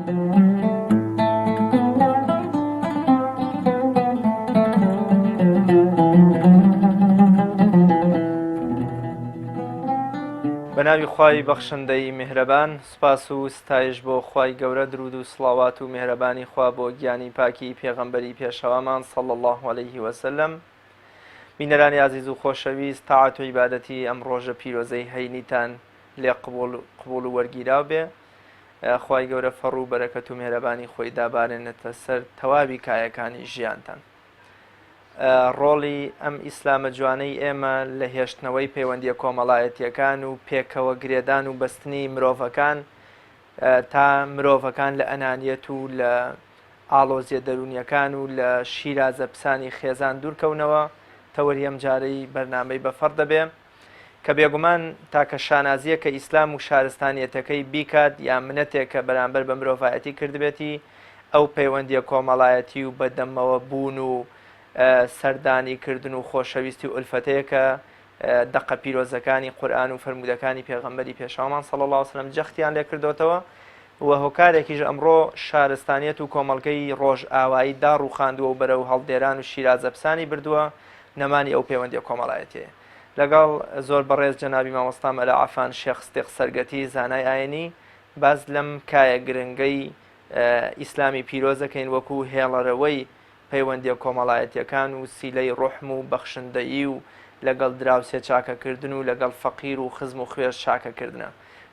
بە ناوی خوای بەخشندەی میهرەبان سوپاس و ستایش بۆ خوای گەورە درود و سڵاوات و میهرەبانی خوا بۆ گیانی پاکی پێغەمبەری پێشەوامان صلی اللە علیه وسلم بینەرانی ئازیز و خۆشەویست تاعەت و عیبادەتی ئەم ڕۆژە پیرۆزەی هەینیتان لێ قبوڵ قبوڵ و وەرگیراو بێ خوای گەورە فەڕ و بەرەکەت و میهرەبانی خۆی دابارێنێتە سەر تەواوی کایەکانی ژیانتان. ڕۆڵی ئەم ئیسلامە جوانەی ئێمە لە هێشتنەوەی پەیوەندییە کۆمەڵایەتییەکان و پێکەوە گرێدان و بەستنی مرۆڤەکان تا مرۆڤەکان لە ئەنانیەت و لە ئاڵۆزیە دەروونیەکان و لە شیرازە پسانی خێزان دوورکەونەوە تەوەری ئەم جارەی بەرنامەی بەفەڕ دەبێ. کە بێگومان تاکە شانازییە کە ئیسلام و شارستانیەتەکەی بیکات یا منەتێک کە بەرامبەر بە مرۆڤایەتی کردبێتی ئەو پەیوەندیە کۆمەڵایەتی و بەدەمەوە بوون و سەردانی کردن و خۆشەویستی و ئولفەتەیە کە دەقە پیرۆزەکانی قورئان و فەرموودەکانی پێغەمبەری پێشەوامان صلی اللە علیه وسلم جەختیان لێکردۆتەوە و هۆکارێکیش ئەمڕۆ شارستانیەت و کۆمەڵگەی ڕۆژئاوایی داڕووخاندووە و بەرەو هەڵدێران و شیرازەپسانی بردووە نەمانی ئەو پەیوەندیە کۆمەڵایەتیەیە. لەگەڵ زۆر بەڕێز جەنابی مامۆستا مەلا عەفان شێخ سدیق سەرگەتی زانای ئاینی باس لەم کایە گرنگەی ئیسلامی پیرۆز دەکەین وەکو هێڵەرەوەی پەیوەندیە کۆمەڵایەتیەکان و سیلەی ڕوحم و بەخشندەیی و لەگەڵ دراوسێ چاکەکردن و لەگەڵ فەقیر و خزم و خوێش چاکەکردنە.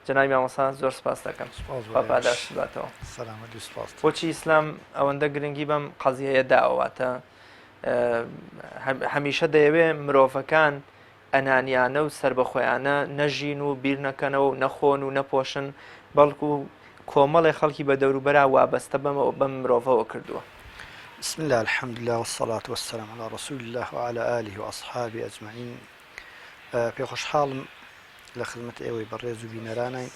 جەنابی مامۆستا زۆر سپاس دەکەم. سپاس بۆ خوا ئێوەش. پاداشتت باتەوە. سەلامەت بی سپاس. بۆچی ئیسلام ئەوەندە گرنگی بەم قەزیەیە داوە واتە هەمیشە دەیەوێ مرۆڤەکان ئەنانیانە و سربەخۆیانە نەژین و بیر نەکەنەوە و نەخۆن و نەپۆشن بەڵکو کۆمەڵێ خەڵکی بە دەوروبەرا وابەستە بەمەوە بەم مرۆڤەوە کردووە. بسم اللە الحمد للە والصلاة والسلام علی رسول اللە وعلی آله وأصحابه اجمعین پێخۆشحاڵم لە خزمەت ئێوەی بەڕێز و بینەرانین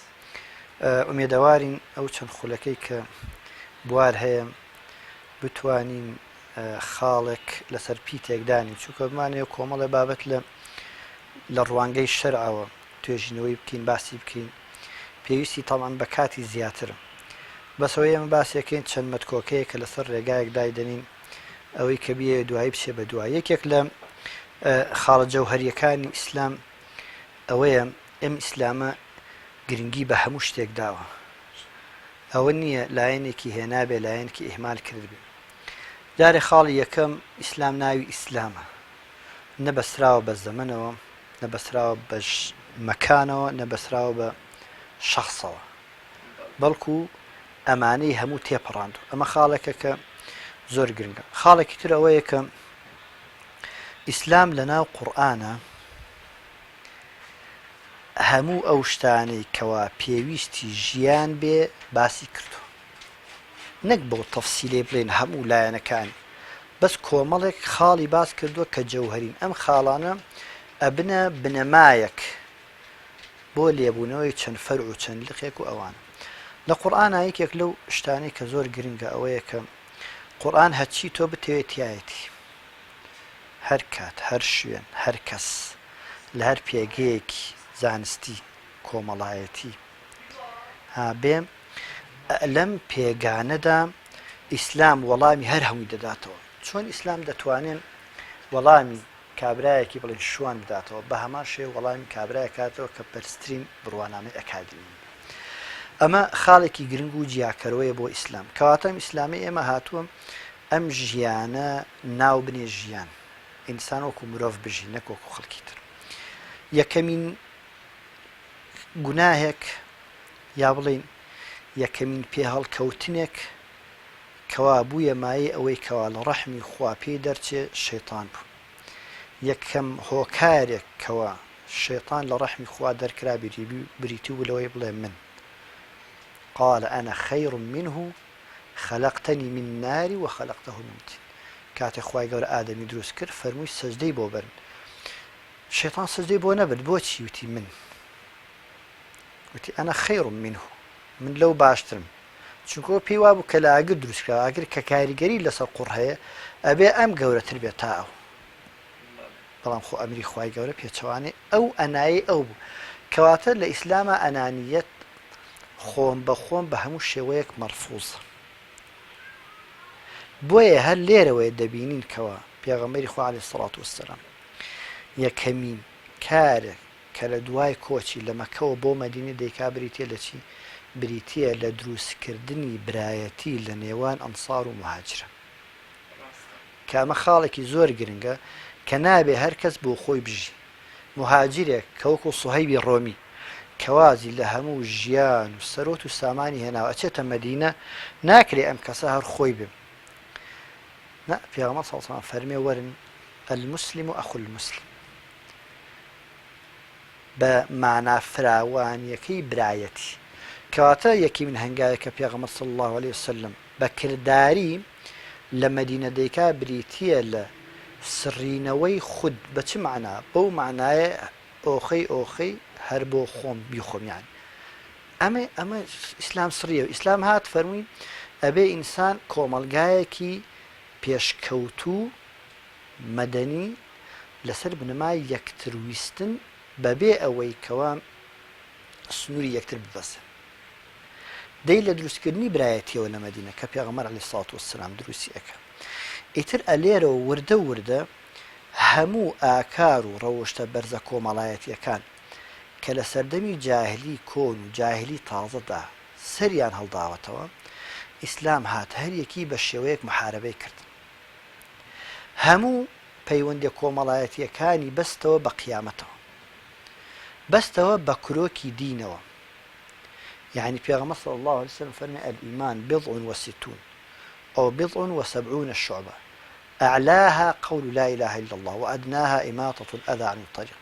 ئومێدەوارین ئەو چەند خولەکەی کە بوار هەیە بتوانین خاڵێک لەسەر پیتێک دانێین چونکە بمانەوێت کۆمەڵێ بابەت لە لە ڕوانگەی شەرعەوە توێژینەوەی بکەین باسی بکەین پێویستی تەبعەن بە کاتی زیاترە بەس ئەوەی ئێمە باسیەکەین چەند مەتکۆکەیە کە لەسەر ڕێگایەک دایدەنین ئەوەی کە بیەوێ دوایی بچێ بە دوای یەکێک لە خاڵە جەوهەریەکانی ئیسلام ئەوەیە ئەم ئیسلامە گرنگی بە هەموو شتێک داوە ئەوە نییە لایەنێکی هێنابێ لایەنکی ئیهمال کردبێ جارێ خاڵی یەکەم ئیسلام ناوی ئیسلامە نە بەستراوە بە زەمەنەوە نە بەستراوە بە مەکانەوە نە بەستراوە بە شەخسەوە بەڵکو ئەمانەی هەموو تێپەڕاندو ئەمە خاڵێکە کە زۆر گرنگە خاڵێکی تر ئەوەیە کە ئیسلام لە ناو قورئانە هەموو ئەو شتانەی کەوا پێویستی ژیان بێ باسی کردووە نەک بەو تەفسیلەی بڵێین هەموو لایەنەکانی بەس کۆمەڵێک خاڵی باس کردووە کە جەوهەرین ئەم خاڵانە ئەبنە بنەمایەک بۆ لێبوونەوەی چەند فەرع و چەند لقێک و ئەوانە لە قورئانا یەکێک لەو شتانەی کە زۆر گرنگە ئەوەیە کە قورئان هەرچی تۆ بتەوێت تیایەتی هەر کات هەر شوێن هەر کەس لە هەر پێگەیەکی زانستی کۆمەڵایەتی ها بێ لەم پێگانەدا ئیسلام وەڵامی هەر هەمووی دەداتەوە. چۆن ئیسلام دەتوانێ وەڵامی کابرایەکی بڵێن شوان بداتەوە، بە هەمان شێوە وەڵامی کابرایەک کاتەوە کە بەرزترین بڕوانامەی ئەکادیمی. ئەمە خاڵێکی گرنگ و جیاکەرەوەیە بۆ ئیسلام. کەواتە ئەم ئیسلامەی ئێمە هاتووە ئەم ژیانە ناو بنێ ژیان. ئینسان وەکو مرۆڤ بژی نەک وەکو خەڵکی تر. یەکەمین گوناهێک یا بڵێین یەکەمین پێهەڵکەوتنێک کەوا بوویە مایەی ئەوەی کەوا لە ڕەحمی خوا پێی دەرچێ شەیتان بوو. یەکەم هۆکارێک کەوا شەیتان لە ڕەحمی خوا دەرکرا بریتی بوو لەوەی بڵێ من، قال انا خیر منه خلقتنی من نار و خلقته من طین، کاتێک خوای گەورە ئادەمی دروست کرد فەرمووی سەجدەی بۆ بەرن، شەیتان سەجدەی بۆ نەبرد بۆچی؟ وتی من. وتی انا خیر منه من لەو باشترم چونکە ئەو پێی وابوو کە لە ئاگر دروست کراوە ئاگر کە کاریگەری لەسەر قوڕ هەیە ئەبێ ئەم گەورەتر بێت تا ئەو بەڵام خۆ ئەمری خوای گەورە پێچەوانەی ئەو ئەنایەی ئەو بوو کەواتە لە ئیسلاما ئەنانیەت. خۆم بە خۆم بە هەموو شێوەیەک مەرفوزە. بۆیە هەر لێرەوەیە دەبینین کەوا پێغەمبەری خوا علیە الصلوة والسلام یەکەمین کارێک کە لە دوای کۆچی لە مەکەوە بۆ مەدینە دەیکا بریتیە لە چی؟ بریتیە لە دروستکردنی برایەتی لە نێوان ئەنسار و موهاجران. کە ئەمە خاڵێکی زۆر گرنگە کە نابێ هەر کەس بۆ خۆی بژی. موهاجرێک کە وەکو سوهەیبی ڕۆمی کە وازی لە هەموو ژیان و سەرۆت و سامانی هێناوە ئەچێتە مەدینە ناکرێ ئەم کەسە هەر خۆی بێ. نا پێغەمبەر صلی اللە علیه و سلم فەرمێ وەرن المسلم اخو المسلم بە مانا فراوانیەکەی برایەتی. کەواتە یەکیمین هەنگاوێک کە پێغەمبەر صلی اللە علیه وسلم بە کرداری لە مەدینە دەیکا بریتیە لە سڕینەوەی خود بە چ مەعنا؟ بەو مەعنایە ئۆخەی ئۆخەی هەر بۆ خۆم بیخۆم یانی ئەمە ئەمە ئیسلام سڕیەوە ئیسلام هات فەرمووی ئەبێ ئینسان کۆمەڵگایەکی پێشکەوتوو مەدەنی لەسەر بنەمای یەکتر ویستن بەبێ ئەوەی کەوا سنووری یەکتر ببەزن. دەی لە دروستکردنی برایەتیەوە لە مەدینە کە پێغەمبەر علیە الصلوة والسلام دروستی ئەکا ئیتر ئەلێرەوە وردە وردە هەموو ئاکار و ڕەوشتە بەرزە کۆمەڵایەتیەکان کە لە سەردەمی جاهلی کۆن و جاهلی تازەدا سەریان هەڵداوەتەوە ئیسلام هات هەریەکی بە شێوەیەک محاربەی کردن هەموو پەیوەندیە کۆمەڵایەتیەکانی بەستەوە بە قیامەتەوە بەستەوە بە کرۆکی دینەوە یەعنی پێغەمبەر صلی اللە علیە وسلم فەرمی الایمان بضع و ستون او بضع و سبعون شعبە اعلاها قول لا اله الا اللە و ادناها اماطە الاذی عن الطریق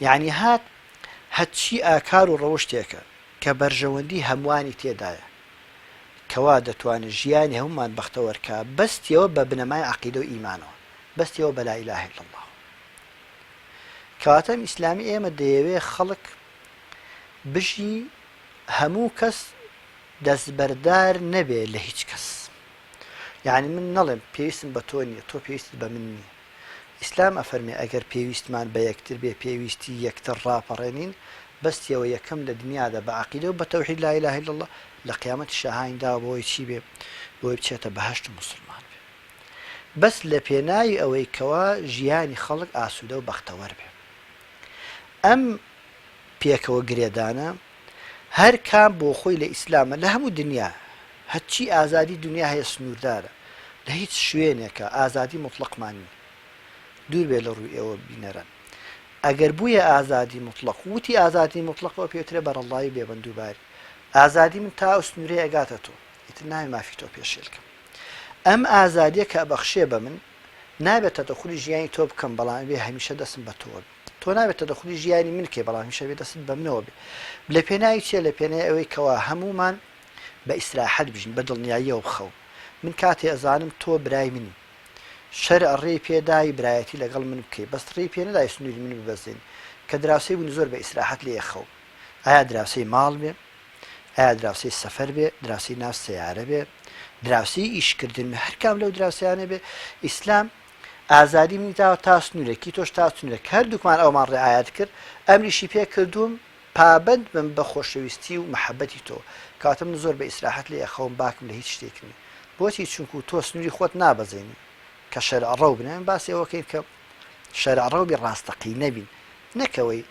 یەعنی هات هەرچی ئاکار و ڕەوشتێکە کە بەرژەوەندی هەمووانی تێدایە کەوا دەتوانێت ژیانی هەموومان بەختەوەر کا بەستیەوە بە بنەمای عەقیدە و ئیمانەوە بەستیەوە بە لا اله الا اللە کەواتە ئەم ئیسلامی ئێمە دەیەوێ خەڵک بژی هەموو کەس دەستبەردار نەبێ لە هیچ کەس یعنی من نەڵێم پێویستم بە تۆ نییە تۆ پێویستت بە من نییە ئیسلام ئەفەرمێ ئەگەر پێویستمان بە یەکتر بێ پێویستی یەکتر ڕاپەڕێنین بەستیەوە یەکەم لە دنیادا بە عەقیدە و بە تەوحید لا اله الا اللە لە قیامەتیشا هانی داوە بۆی چی بێ بۆی بچێتە بەهەشت و موسڵمان بێ بەس لە پێناوی ئەوەی کەوا ژیانی خەڵک ئاسوودە و بەختەوەر بێ ئەم پێکەوە گرێدانە هەر کام بۆ خۆی لە ئیسلامە لە هەموو دنیا هەرچی ئازادی دنیا هەیە سنووردارە لە هیچ شوێنێکە ئازادی موتڵەقمان نییە دوور بێ لە ڕووی ئێوە بینەران ئەگەر بوویە ئازادی موتڵەق وتی ئازادی موتڵەقەوە پێوترێ بەرەڵڵایی بێبەندوباری ئازادی من تا ئەو سنوورەی ئەگاتە تۆ ئیتر ناوێ مافی تۆ پێشێل کەم ئەم ئازادیە کە ئەبەخشێ بە من نابێت تەدەخولی ژیانی تۆ بکەم بەڵام ئەبێ هەمیشە دەستم بە تۆوە بێ تۆ نابێت تەدەخولی ژیانی من کەی بەڵام هەمیشە بێ دەستت بە منەوە بێ لە پێناوی چیە لە پێناوی ئەوەی کەوا هەموومان بە ئیسراحەت بژین بە دڵنیاییەوە بخەوم من کاتێ ئەزانم تۆ برای منی شەرع ڕێی پێدای برایەتی لەگەڵ من بکەی بەس ڕێی پێ نەدای سنووری من ببەزێنی کە دراوسێی بوون زۆر بە ئیسراحەت لێ ئەخەوم ئایا دراوسێی ماڵ بێ ئایا دراوسێی سەفەر بێ دراوسێی ناو سەیارە بێ دراوسێی ئیشکردن بێ هەر کام لەو دراوسێیانە بێ ئیسلام ئازادی منی داوە تا سنوورێک کی تۆش تا سنوورێک هەردووکمان ئەومان ڕعایەت کرد ئەمریشی پێ کردووم پابەند بم بە خۆشەویستی و مەحەبەتی تۆ کەواتە من زۆر بە ئیسراحەت لێ ئەخەوم باکم لە هیچ شتێک نییە بۆچی چونکو تۆ سنووری خۆت نابەزێنی کە شەرع ڕەو بن ئێمە باسی ئەوە کەین کە شەرع ڕەو بی ڕاستەقینە بین نەکەوەی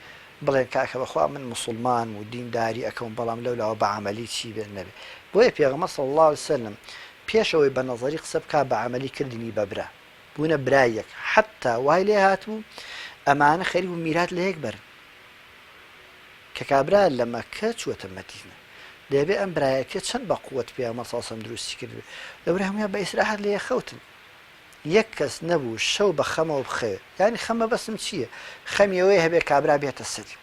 بڵێن کاکە بەخوا من موسڵمانم و دینداری ئەکەم بەڵام لەولاوە بە عەمەلی چی بێ نەبێ بۆیە پێغەمبەر صلی اللە علیە وسلم پێش ئەوەی بە نەزەری قسە بکا بە عەمەلی کردنی بە برا بوونە برای یەک حەتا وای لێ هاتبوو ئەمانە خەریک بوون میرات لە یەک بەرن کە کابرا لە مەککە چووەتە مەدینە دەبێ ئەم برایەتیە چەند بە قوت پێغەمبەر صلی اللە علیه وسلم دروستی کردبێ لەبەر هەموویان بە ئیسراحەت لێ خەوتن یەک کەس نەبوو شەو بە خەمەوە بخەوێ یانی خەم مەبەستم چییە خەمی ئەوەی هەبێ کابرا بێتە سەری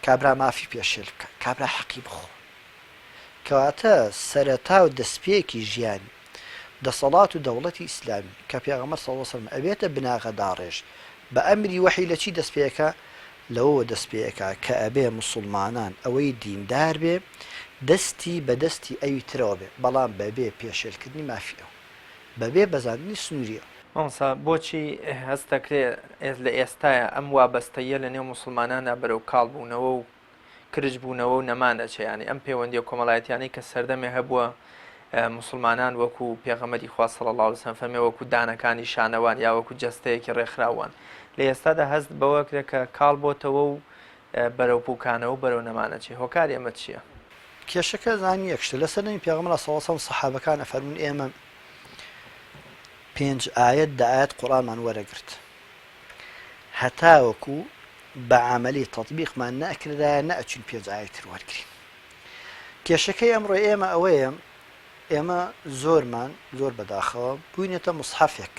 کابرا مافی پێشێل بکە کابرا حەقی بخۆ کەواتە سەرەتا و دەستپێکی ژیانی دەسەڵات و دەوڵەتی ئیسلامی کە پێغەمبەر صلی اللە علیه وسلم ئەبێتە بناغە داڕێژ بە ئەمری وەحی لە چی دەست پێکا لەوەوە دەست پێکا کە ئەبێ موسوڵمانان ئەوەی دیندار بێ دەستی بە دەستی ئەوی ترەوە بێ بەڵام بەبێ پێشێلکردنی مافی ئەو بەبێ بەزاندنی سنووری ئەو. مامۆستا بۆچی هەست دەکرێ لە ئێستایا ئەم وابەستەییە لە نێو موسڵماناندا بەرەو کاڵ بوونەوە و. کرچ بوونەوە و نەمان ئەچێ یانی ئەم پەیوەندیە کۆمەڵایەتیانەی کە سەردەمێ هەبووە موسڵمانان وەکو پێغەمبەری خوا صلی اللە علیه وسلم فەرمی وەکو دانەکانی شانەوان یا وەکو جەستەیەکی ڕێکخراوان لە ئێستادا هەست بەوە کرێ کە کاڵ بۆتەوە و بەرەو پوکانەوە و بەرەو نەمان ئەچێ هۆکاری ئەمە چییە؟ کێشەکە زانی یەک شتە لە سەردەمی پێغەمبەر صلی اللە علیه وسلم سەحابەکان ئەفەرموون ئێمە پێنج ئایەت دە ئایەت قورئانمان وەرەگرت هەتاوەکو بە عەمەلی تەتبیقمان نەئەکردایە نەئەچوین پێنج ئایەت تر وەرگرین کێشەکەی ئەمڕۆ ئێمە ئەوەیە ئێمە زۆرمان زۆر بەداخەوە بووینەتە مصحفێک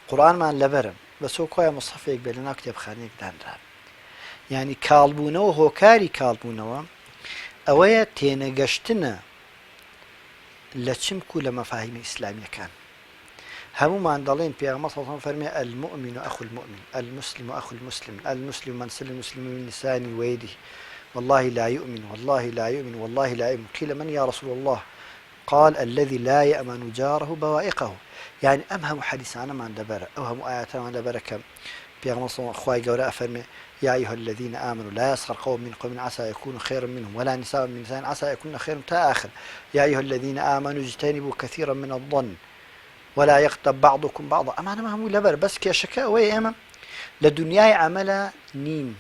قورآنمان لەبەرم بەسۆ کوایە مصحفێک بێ لەناو کتێبخانەیەک دانرا یعنی کاڵبوونەوە هۆکاری کاڵبوونەوە ئەوەیە تێنەگەشتنە لە چمک و لە مەفاهیمە ئیسلامیەکان هەموومان دەڵێین پێغەمبەر صلی اللە علیە و سلم فەرمی المؤمن اخو المؤمن المسلم اخو المسلم المسلم من سلم المسلمون من لسانه ويده والله لا يؤمن والله لا يؤمن والله لا يؤمن قيل من يا رسول الله قال الذي لا يأمن جاره بوائقه یعنی ئەم هەموو حەدیسانەمان لەبەرە ئەو هەموو ئایەتەمان لەبەرە کە پێغەمبەر صلی اللە خوای گەورە ئەفەرمێ یا أيها الذين آمنوا لا يسخر قوم من قوم عسى يكونوا خيرا منهم ولا نساء من نساء عسى يكون خيرا تا آخر يا أيها الذين آمنوا اجتنبوا كثيرا من الظن ولا يغتب بعضكم بعضا ئەمانەمان هەموو لەبەر بەس کێشەکە ئەوەیە ئێمە لە دنیای عەمەلە نین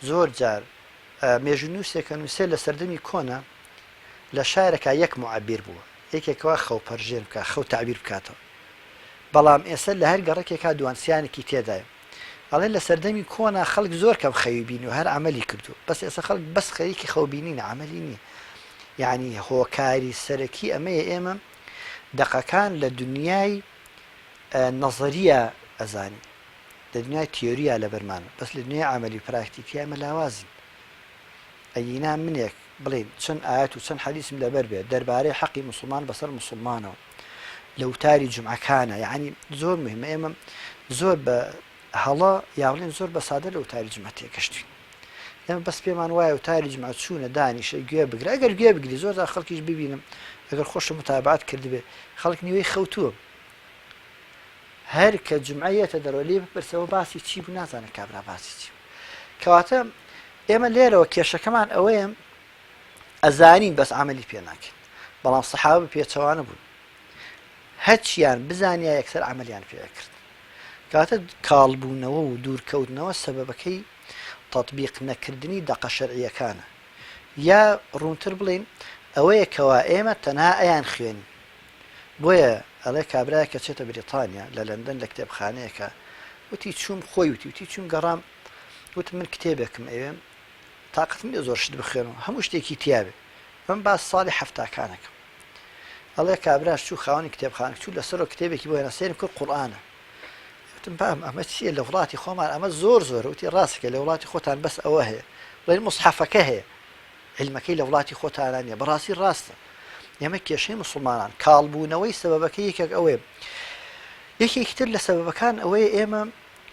زۆر جار مێژوونووسێکە نووسێ لە سەردەمی کۆنە لە شارەکە یەک معبیر بووە یەکێکەوە خەو پەرژێن بکە خەو تعبیر بکاتەوە بەڵام ئێستا لە هەر گەڕەکێکا دوانسیانێکی تێدایە ئەڵێ لە سەردەمی کۆنا خەڵک زۆر کەم خەوی بینی و هەر عەمەلی کردووە بەس ئێستا خەڵک بەس خەریکی خەو بینینە عەمەلی نییە یعنی هۆکاری سەرەکی ئەمەیە ئێمە دەقەکان لە دنیای نەزەریە ئەزانین لە دنیای تیۆریە لەبەرمانە بەس لە دنیای عەمەلی و پراکتیکی ئێمە لاوازین ئەگینا منێک بڵێین چەند ئایەت و چەند حەدیسم لەبەر بێت دەربارەی حەقی موسڵمان بەسەر موسڵمانەوە لە وتاری جومعەکانە یعنی زۆر مهمە ئێمە زۆر بە هەڵە یا بڵێن زۆر بە سادە لە وتاری جومعە تێگەشتوین ئێمە بەس پێمان وایە وتاری جومعە چوونە دانیشە گوێ بگرە ئەگەر گوێ بگری زۆر جار خەڵکیش ببینم ئەگەر خۆشم متابعات کردبێ خەڵک نیوەی خەوتووە هەر کە جومعە یەتە دەرەوە لێی بپرسەوە باسی چی بوو نازانێت کابرا باسی چی بوو کەواتە ئێمە لێرەوە کێشەکەمان ئەوەیە ئەزانین بەس عملی پێ ناکەین بەڵام سەحابە پێچەوانە بوون هەرچیان بزانیا یەکسەر عملیان پێ کرد کاتە کاڵبوونەوە و دوورکەوتنەوە سەبەبەکەی تطبیق نەکردنی دەقە شەرعیەکانە یا ڕوونتر بڵین ئەوەیە کەوا ئێمە تەنها ئەیان خوێنین بۆیە ئەڵێ کابرایەک کە چێتە بریتانیا لە لەندەن لە کتێبخانەیەکە وتی چووم خۆی وتی وتی چووم گەڕام وتم من کتێبێکم ئەوێ تاقەتم نیە زۆر شت بخوێنم هەموو شتێکی تیاێ من باس ساڵی حەفتاکانەکەم ئەڵێ کابراش چوو خاوەنی کتێبخانە چوو لەسەرەوە کتێبێکی بۆ هێنا سەیرم کرد قورئانە وتم بام ئەمە چییە لە وڵاتی خۆمان ئەمە زۆر زۆر وتی ڕاستەکە لە وڵاتی خۆتان بەس ئەوە هەیە بڵێن مصحفەکە هەیە عیلمەکەی لە وڵاتی خۆتانا نیە بەڕاستی ڕاستە ئێمە کێشەی مسوڵمانان کاڵبوونەوەی سەبەبەکەی یەکێک ئەوەیە یەکێکی تر لە سەبەبەکان ئەوەیە ئێمە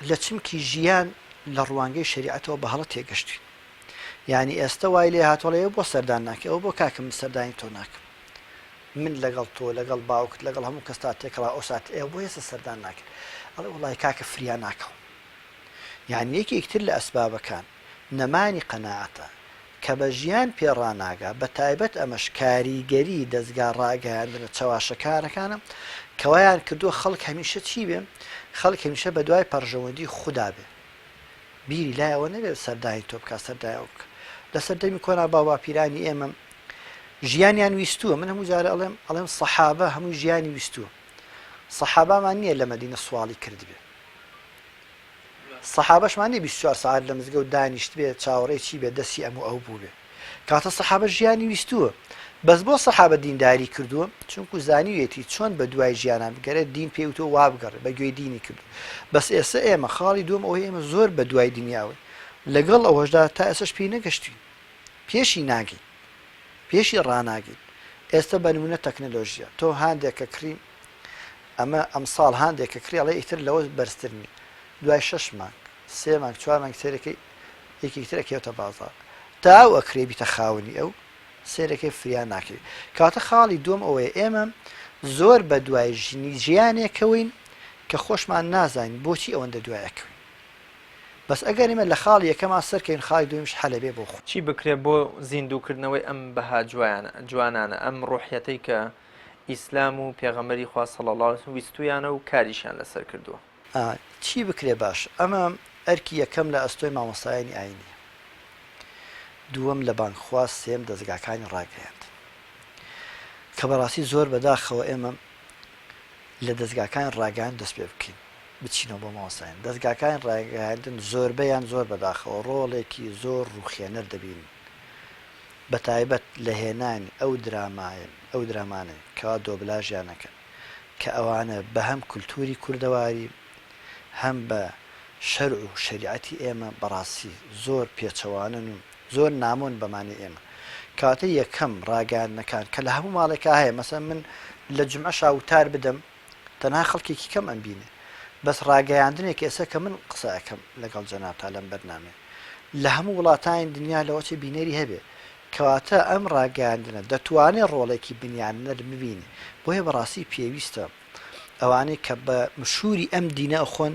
لە چمکی ژیان لە ڕوانگەی شریعەتەوە بە هەڵە تێگەشتوین یعنی ئێستا وای لێ هاتۆڵەیە بۆ سەردان ناکە ئەو بۆ کاکە من سەردانی تۆ ناکەم من لەگەڵ تۆ لەگەڵ باوکت لەگەڵ هەموو کەستا تێکەڵا ئەو سات ئێ بۆ ئێستا سەردان ناکرد ئەڵێ وڵی کاکە فریا ناکەم یان یەکێک تر لە ئەسبابەکان نەمانی قەناعەتە کە بە ژیان پێ ڕاناگا، بە تایبەت ئەمەش کاریگەری دەزگا ڕاگەیاندنە چەواشەکارەکانە کە وایان کردووە خەڵک هەمیشە چی بێ؟ خەڵک هەمیشە بە دوای پەڕژەوەندی خودا بێ بیری لای ئەوە نەبێ سەردانی تۆ بکا سەردای ئەو بکا. لە سەردەمی کۆنا باوباپیرانی ئێمە ژیانیان ویستووە من هەموو جارە ئەڵێم ئەڵێم سەحابە هەموو ژیانی ویستووە سەحابامان نییە لە مەدینە سواڵی کردبێ سەحابەشمان نیە 24 سەعات لە مزگەوت دانیشتبێ چاوەڕێی چی بێ دەستی ئەم و ئەو بووبێ کاتە سەحابە ژیانی ویستووە بەس بۆ سەحابە دینداری کردووە چونکو زانیویەتی چۆن بە دوای ژیانان بگەرێت دین پێی وتووە وا بگەڕێ بە گوێی دینی کردو بەس ئێستا ئێمە خاڵی دووەم ئەوەی ئێمە زۆر بە دوای دنیاوەی لەگەڵ ئەوەشدا تا ئێستاش پێی نەگەشتوین پێشی ناگەین پێشی ڕاناگەین ئێستا بە نمونە تەکنەلۆژیا تۆ هاندێک کە کڕی ئەمە ئەمساڵ هاندێک کە کڕی ئەڵێ ئیتر لەوە بەرزتر نیە دوای شەش مانگ سێ مانگ چوار مانگ سێرەکەی یەکێکی تر ئەکەوێتە بازاڕ تا ئەو ئەکرێ بیتە خاوەنی ئەو سێرەکەی فریا ناکەوی کەواتە خاڵی دووەم ئەوەیە ئێمە زۆر بە دوای ژنی ژیانێکەوەین کە خۆشمان نازانین بۆچی ئەوەندە دوای ئەکەوین. بەس ئەگەر ئێمە لە خاڵی یەکەما سەرکەوین خاڵی دووەمیش حەل ئەبێ بۆ خۆی. چی بکرێ بۆ زیندووکردنەوەی ئەم بەها جوانانە، ئەم ڕۆحیەتەی کە ئیسلام و پێغەمبەری خوا صلی اللە علیە وسلم ویستوویانە و کاریشیان لەسەر کردووە؟ چی بکرێ باشە؟ ئەمە ئەرکی یەکەم لە ئەستۆی مامۆستایانی ئاینیە، دووەم لە بانگخواز، سێیەم دەزگاکانی ڕاگەیاندن کە بەڕاستی زۆر بەداخەوە ئێمە لە دەزگاکانی ڕاگەیاندن دەست پێ بکەین بچینەوە بۆ مامۆستایان دەزگاکانی ڕاگەیاندن زۆربەیان زۆر بەداخەوە ڕۆڵێکی زۆر ڕوخێنەر دەبینن بەتایبەت لە هێنانی ئەو درامایە ئەو درامانەی کەوا دۆبلاژیان ئەکەن کە ئەوانە بە هەم کولتوری کوردەواری هەم بە شەرع و شەریعەتی ئێمە بەڕاستی زۆر پێچەوانەن و زۆر نامۆن بەمانی ئێمە کەواتە یەکەم ڕاگەیاندنەکان کە لە هەموو ماڵێکا هەیە مەسەن من لە جومعەشا وتار بدەم تەنها خەڵکێکی کەم ئەمبینێ بەس ڕاگەیاندنێک ئێستا کە من قسە ئەکەم لەگەڵ جەنابتا لەم بەرنامەیە لە هەموو وڵاتانی دنیا لەوەچێ بینەری هەبێ کەواتە ئەم ڕاگەیاندنە دەتوانێ ڕۆڵێکی بنیاننەر ببینێ بۆیە بەڕاستی پێویستە ئەوانەی کە بە مشوری ئەم دینە ئەخۆن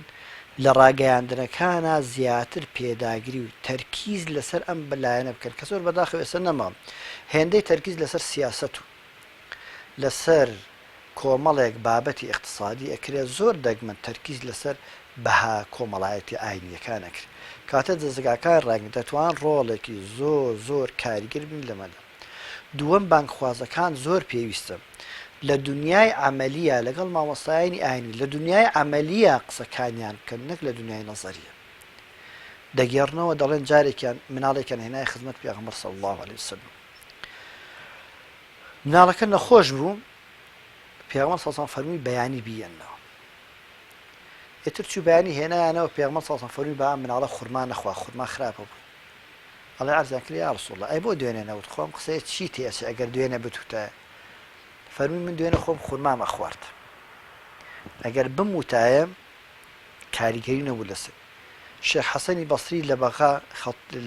لە ڕاگەیاندنەکانا زیاتر پێداگری و تەرکیز لەسەر ئەم لایەنە بکەن کە زۆر بەداخەوە ئێستا نەماوە هێندەی تەرکیز لەسەر سیاسەت و لەسەر کۆمەڵێک بابەتی ئیقتسادی ئەکرێت زۆر دەگمەن تەرکیز لەسەر بەها کۆمەڵایەتیە ئاینیەکان ئەکرێت کەواتە دەزگاکانی ڕاگەیاندن دەتوان ڕۆڵێکی زۆر زۆر کاریگەر بن لەمەدا. دووەم بانگخوازەکان زۆر پێویستە لە دونیای عەمەلییا لەگەڵ مامۆستایانی ئاینی لە دونیای عەمەلییا قسەکانیان بکەن نەک لە دونیای نەزەریە دەگێڕنەوە دەڵێن جارێکیان مناڵێکیان هێنای خزمەت پێغەمبەر صلی الله علیه وسلم مناڵەکە نەخۆش بوو پێغەمبەر صلی الله علیه وسلم فەرمووی بەیانی بیەنەوە ئیتر چوو بەیانی هێنایانەوە پێغەمبەر صلی الله علیه وسلم فەرمووی با ئەم مناڵە خورما نەخوا خورما خراپە بوو ئەڵێ عەرزیان کرد یا رسول اللە ئەی بۆ دوێنێ نەوت خۆ ئەم قسەیە چی تێ ئەچێ ئەگەر دوێنێ بتوتایە فەرمووی من دوێنێ خۆم خورمام ئەخوارد ئەگەر بموتایە کاریگەری نەبوو لەسەر شێخ حەسەنی بەسری لە بەغا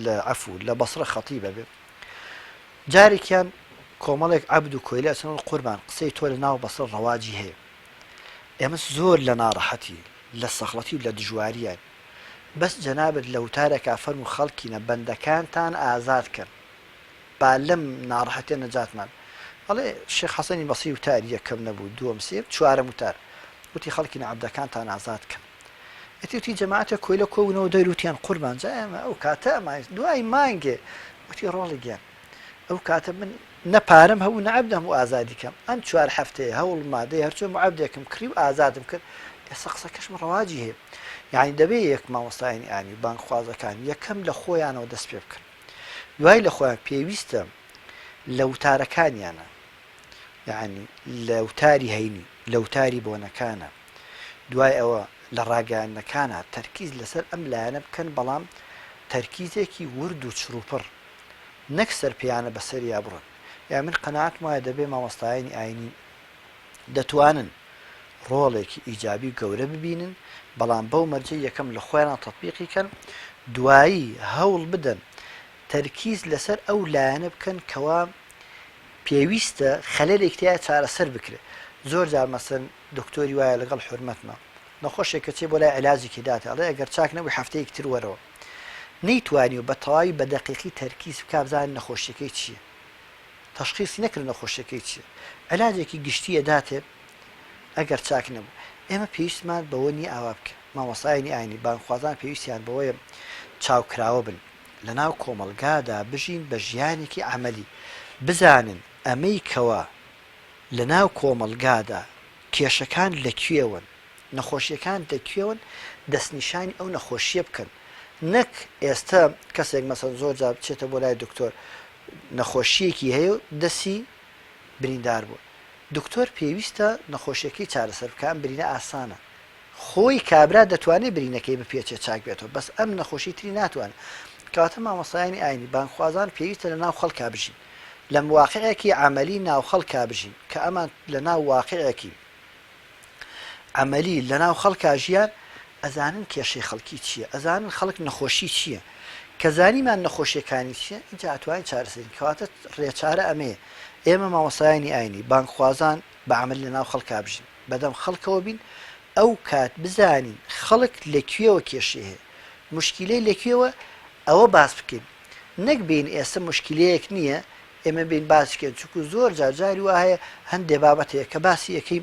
لە عەفو لە بەسرە خەتیبە بێ جارێکیان کۆمەڵێک عەبد و کۆیلە ئەچنەوە قوربان قسەی تۆ لە ناو بەسرە ڕەواجی هەیە ئێمە زۆر لە ناڕەحەتی لە سەخڵەتی و لە دژواریان بەس جەنابت لە وتارێکا فەرموو خەڵکینە بەندەکانتان ئازاد کەن با لەم ناڕەحەتیە نەجاتمان ئەڵێ شێخ حەسەنی بەسری وتاری یەکەم نەبوو دووەم سێیەم چوارەم وتار وتی خەڵکینە عەبدەکانتان ئازاد کەن ئەتی وتی جەماعەتێک کۆیلە کۆبوونەوە دەر وتیان قوربان جا ئێمە ئەو کاتە ئەمای دوای مانگێ وتی ڕۆڵی گیان ئەو کاتە من نە پارەم هەبوو نە عەبدم هەبوو ئازادی کەم ئەم چوار هەفتەیە هەوڵم مادەی هەرچۆن بوو عەبدێکم کڕی و ئازادم کرد ئێستا قسەکەشم ڕەواجی هەیە یعنی دەبێ یەک مامۆستایانی ئاینی و بانگخوازەکان یەکەم لە خۆیانەوە دەست پێ بکەن دوای لە خۆیان پێویستە لە وتارەکانیانە یعنی لە وتاری هەینی لە وتاری بۆنەکانە دوای ئەوە لە ڕاگەیاندنەکانە تەرکیز لەسەر ئەم لایەنە بکەن بەڵام تەرکیزێکی ورد و چڕوپڕ نەک سەرپێیانە بەسەریا بڕۆن یان من قەناعەتم وایە دەبێ مامۆستایانی ئاینی دەتوانن ڕۆڵێکی ئیجابی و گەورە ببینن بەڵام بەو مەرجەی یەکەم لە خۆیان تەطبیقی کەن دوایی هەوڵ بدەن تەرکیز لەسەر ئەو لایەنە بکەن کەوا پێویستە خەلەلێک تیا چارەسەر بکرێت زۆر جار مەسەن دکتۆری وایە لەگەڵ حورمەتمە نەخۆشێک کە چێ بۆ لای علاجێکی داتێ ئەڵێ ئەگەر چاک نەبووی هەفتەیەکی تر وەرەوە نەیتوانیوە بە تەواوی بە دەقیقی تەرکیز بکا بزانێ نەخۆشیەکەی چیە تەشخیسی نەکرد نەخۆشیەکەی چیە علاجێکی گشتی ئەداتێ ئەگەر چاک نەبوو ئێمە پێویستمان بەوە نیە ئاوا بکەین مامۆستایانی ئاینی بانگخوازان پێویستیان بەوەیە چاوکراوە بن لەناو کۆمەڵگادا بژین بە ژیانێکی عەمەلی بزانن ئەمەی کەوا لەناو کۆمەڵگادا کێشەکان لە کوێوەن، نەخۆشیەکان لە کوێوەن دەستنیشانی ئەو نەخۆشیە بکەن نەک ئێستا کەسێک مەسەن زۆر جار بچێتە بۆ لای دکتۆر نەخۆشیەکی هەیە و دەسی بریندار بوو دکتۆر پێویستە نەخۆشیەکەی چارەسەر بکە ئەم برینە ئاسانە خۆی کابرا دەتوانێت برینەکەی بپێچێت چاک بێتەوە بەس ئەم نەخۆشی تری ناتوانێت کەواتە مامۆستایانی ئاینی بانگخوازان پێویستە لە ناو خەڵکا بژین لە واقعێکی عەمەلی ناو خەڵکا بژین کە ئەمان لە ناو واقعێکی عەمەلی لە ناو خەڵکا ژیان ئەزانن کێشەی خەڵکی چییە ئەزانن خەڵک نەخۆشی چییە کە زانیمان نەخۆشیەکانی چییە اینجا ئەتوانین چارەسەری کەواتە ڕێچارە ئەمەیە ئێمە مامۆستایانی ئاینی بانگخوازان بە عەمەلی لە ناو خەڵکا بژین بەدەم خەڵکەوە بین ئەو کات بزانین خەڵک لە کوێوە کێشەی هەیە. موشکیلەی لەکوێوە ئەوە باس بکەین نەک بێین ئێستا موشکیلەیەک نییە ئێمە بێین باسی کەین چونکو زۆر جار جاری وا هەیە هەندێ بابەت هەیە کە باسی ئەکەی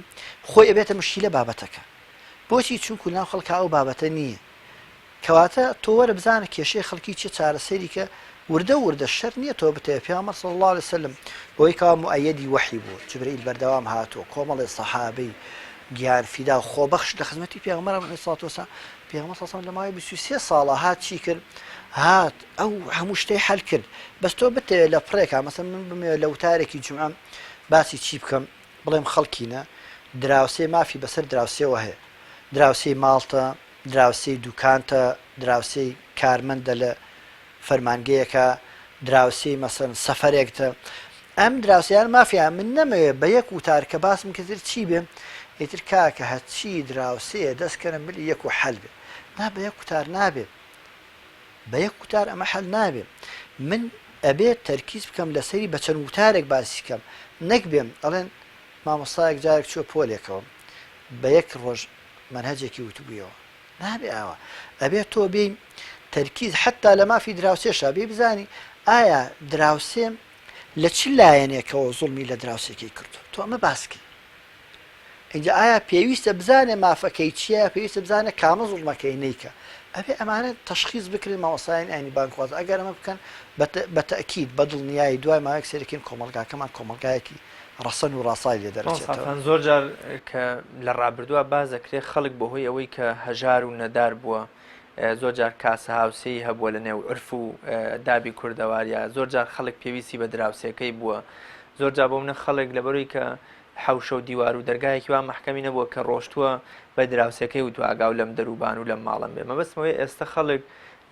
خۆی ئەبێتە مشکیلە بابەتەکە بۆچی چونکو ناو خەڵکا ئەو بابەتە نییە کەواتە تۆ وەرە بزانە کێشەی خەڵکی چیە چارەسەری کە وردە وردە شەرت نییە تۆ بتەوێ پێغەمبەر صلی اللە علیە وسلم بەوەی کەوا موئەیەدی وەحی بوو جبرئیل بەردەوام هاتووە کۆمەڵێ سەحابەی گیان فیدا و خۆبەخش لە خزمەتی پێغەمبەر علیه الصلاة والسلام پێغەمبەر صلی اللە علیه وسلم لە ماوەی 23 ساڵە هات چی کرد هات ئەو هەموو شتەی حەل کرد بەس تۆ بتەوێت لە پڕێکا مەسەن من بمەوێت لە وتارێکی جومعە باسی چی بکەم بڵێم خەڵکینە دراوسێ مافی بەسەر دراوسێوە هەیە دراوسێی ماڵتە دراوسێی دوکانتە، دراوسێی کارمەندە لە فەرمانگەیەکا، دراوسێی مەسەن سەفەرێکتە، ئەم دراوسێیان مافیان من نەمەوێ بە یەک وتار کە باسم کرد تر چی بێ ئیتر کاکە هەرچی دراوسێیە دەست کەنە ملی یەک و حەل بێ نا بە یەک وتار نابێ بە یەک وتار ئەمە حەل نابێ من ئەبێ تەرکیز بکەم لەسەری بە چەند وتارێک باسی کەم نەک بێم ئەڵێن مامۆستایەک جارێک چووە پۆلێکەوە بە یەک ڕۆژ مەنهەجێکی وتبوویەوە نابێ ئاوا ئەبێ تۆ بێی تەرکیز حتا لە مافی دراوسێشا بێ بزانی ئایا دراوسێ لە چ لایەنێکەوە زوڵمی لە دراوسێکەی کردو تۆ ئەمە باسکی اینجا ئایا پێویستە بزانێ مافەکەی چییە پێویستە بزانێ کامە زوڵمەکەی نیکە ئەبێ ئەمانە تەشخیص بکرێن مامۆستایان ئاینی بانگخواز ئەگەر ئەمە بکەن بە تەئکید بە دڵنیایی دوای ماوەیەک سەیرەکەین کۆمەڵگاکەمان کۆمەڵگایەکی ڕەسەن و ڕاسای لێ مامۆستا دەرەچێتەوە. خان زۆر جار کە لە ڕابردووە باس دەکرێت خەڵک بەهۆی ئەوەی کە هەژار و نەدار بووە زۆر جار کاسە هاوسێی هەبووە لە نێو عورف و دابی کوردەواریا زۆر جار خەڵک پێویستی بە دراوسێکەی بووە زۆر جار بۆ منە خەڵک لەبەرەوەی کە حەوشە و دیوار و دەرگایەکی وا مەحکەمی نەبووە کە ڕۆشتووە بە دراوسێکەی وتووە ئاگاو لەم دەروبان و لەم ماڵەم بێ مەبەستم ئەوەیە ئێستە خەڵک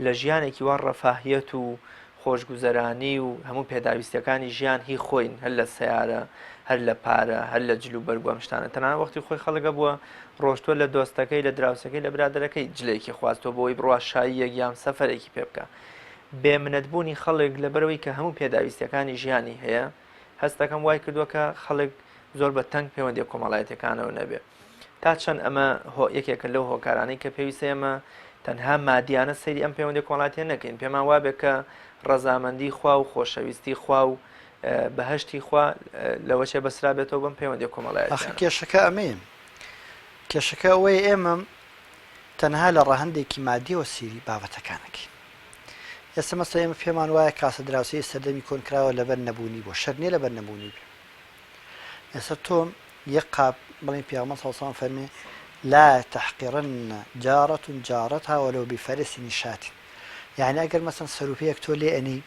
لە ژیانێکی وا ڕەفاهیەت و خۆشگوزەرانی و هەموو پێداویستیەکانی ژیان هی خۆین هەر لە سەیارە هەر لە پارە هەر لە جل و بەرگ و ئەم شتانە تەنانەت وەختی خۆی خەڵک هەبووە ڕۆشتووە لە دۆستەکەی لە دراوسێکەی لە برادەرەکەی جلێکی خواستووە بۆی بڕوا شاییەک یان سەفەرێکی پێ بکا بێ منەت بوونی خەڵک لەبەرەوەی کە هەموو پێداویستیەکانی ژیانی هەیە هەست دەکەم وای کردووە کە خەڵک زۆر بە تەنگ پەیوەندیە کۆمەڵایەتیەکانەوە نەبێ تا چەند ئەمە هۆ یەکێکە لەو هۆکارانەی کە پێویستە ئێمە تەنها مادیانە سەیری ئەم پەیوەندی کۆمەڵاتیە نەکەین پێمان وابێ کە ڕەزامەندی خوا و خۆشەویستی خوا و بەهشتی خوا لەوەچێ بەسرا بێتەوە بەم پەیوەندی ئاخر کۆمەڵایەتیانە. کێشەکە ئەمەیە کێشەکە ئەوەیە ئێمە تەنها لە ڕەهەندێکی مادیەوە سەیری بابەتەکان ئەکەین ئێستا مەسەلەن ئێمە پێمان وایە کاسە دراوسێی سەردەمی کۆن کراوە لەبەر نەبوونی بۆ شەرت نییە لەبەر نەبوونی بێ ئێستا تۆ یەک قاپ بڵێن پێغەمبەر صلی اللە علیه و سلم فەرمی لا تحقرن جارة جارتها ولو بفرس شاة یعنی ئەگەر مەسەن سەروپێیەک تۆ لێ ئەنێی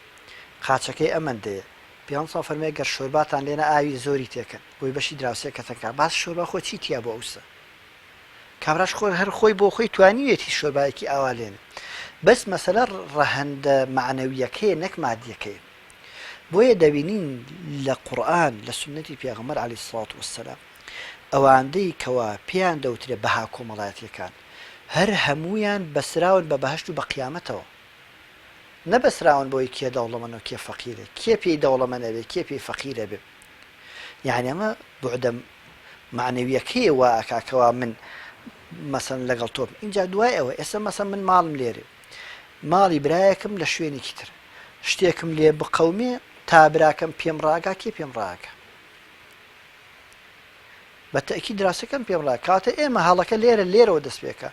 قاچەکەی ئەمەندەیە پێغەمبەر صلی اللە فەرمی گەر شۆرباتان لێنا ئاوی زۆری تێکەن بۆی بەشی دراوسێکەتەن کا باس شۆربا خۆ چی تیا بۆ ئەوسا کابراش خۆ هەر خۆی بۆ خۆی توانیوێتی شۆربایەکی ئاوا لێنێ بەس مەسەلە ڕەهەندە مەعنەویەکەیە نەک مادیەکەی بۆیە دەبینین لە قورئان لە سوننەتی پێغەمبەر علیە الصلوە والسلام ئەواندەی کەوا پێیان دەوترێ بەها کۆمەڵایەتیەکان هەر هەموویان بەسراون بە بەهەشت و بە قیامەتەوە نەبەسراون بەوەی کێ دەوڵەمەنە و کێ فەقیرە کێ پێی دەوڵەمەنە بێ کێ پێی فەقیرە بێ یعنی ئەمە بعدە معنەویەکەیە وا ئەکا کەوا من مەسەن لەگەڵ تۆ اینجا دوای ئەوە ئێستا مەسەن من ماڵم لێرێ ماڵی برایەکم لە شوێنێکی تر شتێکم لێ بقەومێ تا براکەم پێم ڕاگا کێ پێم ڕاگا بە تەئکید دراوسێکەم پێم ڕا کاتە ئێمە هەڵەکە لێرە لێرەوە دەست پێکە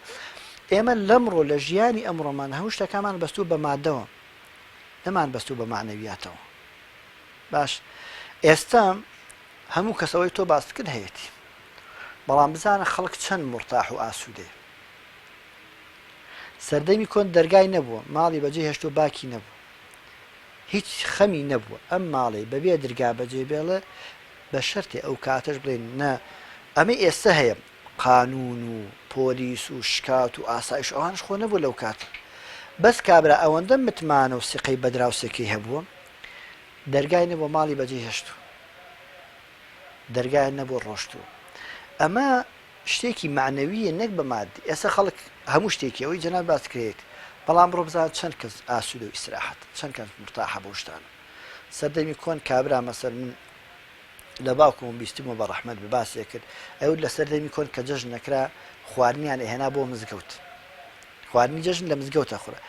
ئێمە لەمڕۆ لە ژیانی ئەمڕۆمان هەموو شتەکانمان بەستوو بە مادەوە نەمان بەستوو بە معنەویاتەوە باش ئێستا هەموو کەسەوەی تۆ باست کرد هەیەتی بەڵام بزانە خەڵک چەند مرتاح و ئاسوودەیە سەردەمی کۆن دەرگای نەبووە، ماڵی بەجێ هێشتووە باکی نەبووە. هیچ خەمی نەبووە. ئەم ماڵەی بەبێ درگا بەجێ بێڵێ بە شەرتێ ئەو کاتەش بڵێین نا ئەمەی ئێستە هەیە قانوون و پۆلیس و شکات و ئاسایش و ئەوانەش خۆ نەبووە لەو کاتە. بەس کابرا ئەوەندە متمانە و سیقەی بە دراوسێکەی هەبووە دەرگای نەبووە ماڵی بەجێ هێشتووە. دەرگایان نەبووە ڕۆشتووە. ئەمە شتێکی مەعنەویە نەک بە مادی ئێستا خەڵک هەموو شتێکی ئەوەی جەناب باست کرێت بەڵام بڕۆ بزانە چەند کەس ئاسوودە و ئیسراحەت چەند کەس مرتاحە بەو شتانە سەردەمی کۆن کابرا مەسەل من لە باوکم بیستم و بە ڕەحمەت بێ باسێ کرد ئەوت لە سەردەمی کۆن کە جەژن نەکرا خواردنیان ئەهێنا بۆ مزگەوت. خواردنی جەژن لە مزگەوتە خورا.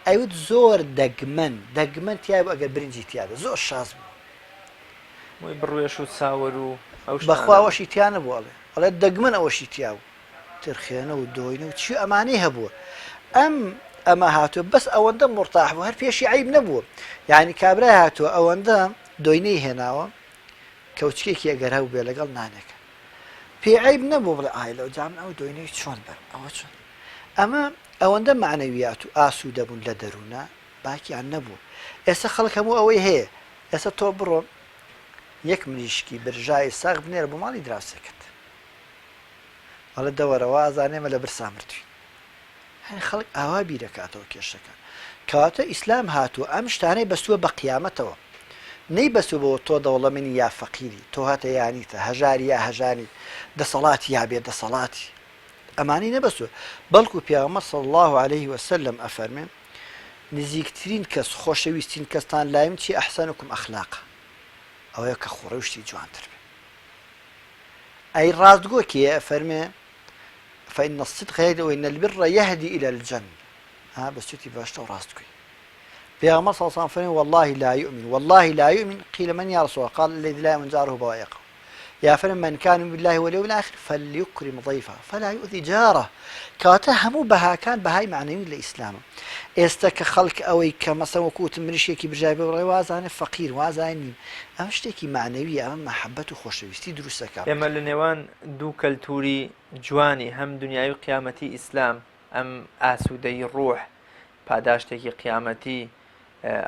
ئەیوت زۆر دەگمەن دەگمەن تیای بوو ئەگەر برنجی تیابێ زۆر شاز بوو. وەی بڕوێش و چاوەر و ئەو بەخوا شتانە بوو. ئەوەشی تیا نەبوو ئەڵێ ئەڵێ دەگمەن ئەوەشی تیا بوو. ترخێنە و دۆینە و چی ئەمانەی هەبووە. ئەم ئەمە هاتووە بەس ئەوەندە مورتاح بوو هەر پێشی عەیب نەبووە. یانی کابرای هاتووە ئەوەندە دۆینەی هێناوە کەوچکێکی ئەگەر هەبووبێ لەگەڵ نانێکە. پێی عەیب نەبوو بڵێ ئای لەو جا من ئەو دۆینەی چۆن بەرم ئەوە چۆن ئەمە ئەوەندە مەعنەویات و ئاسوودە بوون لە دەروونە باکیان نەبوو ئێستا خەڵک هەموو ئەوەی هەیە ئێستا تۆ بڕۆ یەک مریشکی برژای ساغ بنێرە بۆ ماڵی دراوسێکت ئەڵێ دەوەرە وازانێ ئێمە لە برسا مردوین هەر خەڵک ئاوا بیرەکاتەوە کێشەکە کەواتە ئیسلام هاتووە ئەم شتانەی بەستووە بە قیامەتەوە نەی بەستووە بەوە تۆ دەوڵەمەنی یا فەقیری تۆ هەتە یا نیتە هەژاری یا هەژانی دەسەڵاتی یا بێ دەسەڵاتی ئەمانەی نەبەستووە بەڵکو پێغەمبەر صلی الله علیه وسلم ئەفەرمێ نزیکترین کەس خۆشەویسترین کەستان لای من چی احسنکم اخلاقا ئەوەیە کە خوڕەوشتی جوانتر بێ ئەی ڕاستگۆ کێیە ئەفەرمێ فإن الصدق يهدي وإن البر يهدي إلى الجنة ها بەسوتی باشتە و ڕاستگۆی پێغەمبەر صلی الله علیه و سلم فەرمی والله لا يؤمن والله لا يؤمن قيل من يا رسول الله قال الذي لا يؤمن جاره بوائقه یا فەرمی من كان يؤمن بالله واليوم الآخر فليكرم ضيفه فلا يؤذي جاره کەواتە هەموو بەهاکان بەهای معنەوی لە ئیسلامە ئێستا کە خەڵک ئەوەی کە مەسە وەکوتم مریشێکی برژای بڕێ وازانێ فەقیر وازانێ نیم ئەم شتێکی معنەویە ئەمە مەحەبەت و خۆشەویستی دروستەکە. ئێمە لە نێوان دوو کەلتوری جوانی هەم دنیایی و قیامەتی ئیسلام ئەم ئاسوودەیی ڕوح پاداشتێکی قیامەتی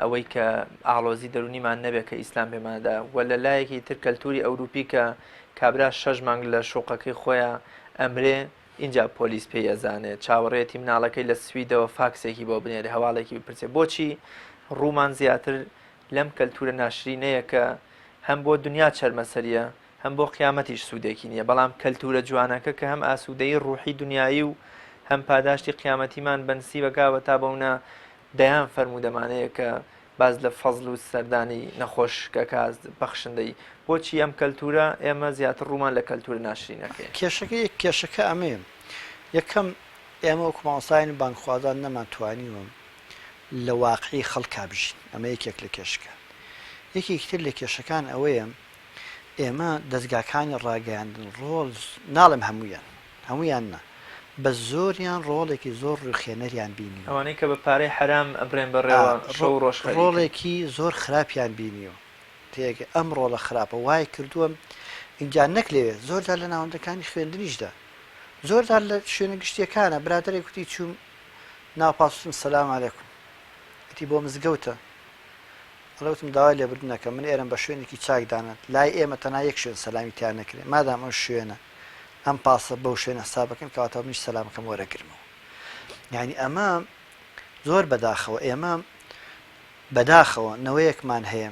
ئەوەی کە ئاڵۆزی دەرونیمان نەبێت کە ئیسلام پێماندا و لە لایەکی تر کەلتوری ئەوروپی کە کابرا شەش مانگ لە شوقەکەی خۆیان ئەمرێ ئینجا پۆلیس پێی ئەزانێ چاوەڕێتی مناڵەکەی لە سویدەوە فاکسێکی بۆ بنێرێ هەواڵێکی بپرسێ بۆچی ڕوومان زیاتر لەم کەلتورە ناشرینەیە کە هەم بۆ دنیا چەرمەسەریە هەم بۆ قیامەتیش سوودێکی نییە، بەڵام کەلتوورە جوانەکە کە هەم ئاسوودەیی ڕوحی دونیایی و هەم پاداشتی قیامەتیمان بەنسیب ئەکا و تا بەونە دەیان فەرموودەمان هەیە کە باس لە فەزل و سەردانی نەخۆش ئەکا بەخشندەیی. بۆچی ئەم کەلتوورە ئێمە زیاتر ڕوومان لە کەلتوورە ناشرینەکەیە؟ کێشەکە کێشەکە ئەمەیە یەکەم ئێمە وەکو مامۆستایان و بانگخوازان نەمانتوانیوە لە واقعی خەڵکا بژین ئەمە یەکێک لە کێشەکان یەکێکی تر لە کێشەکان ئەوەیە ئێمە دەزگاکانی ڕاگەیاندن ڕۆڵ ناڵێم هەموویان هەموویان نا بەس زۆریان ڕۆڵێکی زۆر ڕوخێنەریان بینیوە. ئەوانەی کە بە پارەی حەرام ئەبرێن بەڕێوە شەو و ڕۆژ خەریکن. ڕۆڵێکی زۆر خراپیان بینیوە تێگە ئەم ڕۆڵە خراپە وای کردووە ئینجا نەک لەوێ زۆر جار لە ناوەندەکانی خوێندنیشدا زۆر جار لە شوێنە گشتیەکانە برادەرێک وتی چووم ناو پاس وتم سلام علیکم وتی بۆ مزگەوتە ئەڵێ وتم داوای لێبوردن ئەکەم من ئێرەم بە شوێنێکی چاک دانا لای ئێمە تەنها یەک شوێن سەلامی تیا نەکرێ مادام ئەو شوێنە ئەم پاسە بەو شوێنە حساب بکەن کەواتە منیش سەلامەکەم وەرەگرمەوە یعنی ئەمە زۆر بەداخەوە ئێمە بەداخەوە نەوەیەکمان هەیە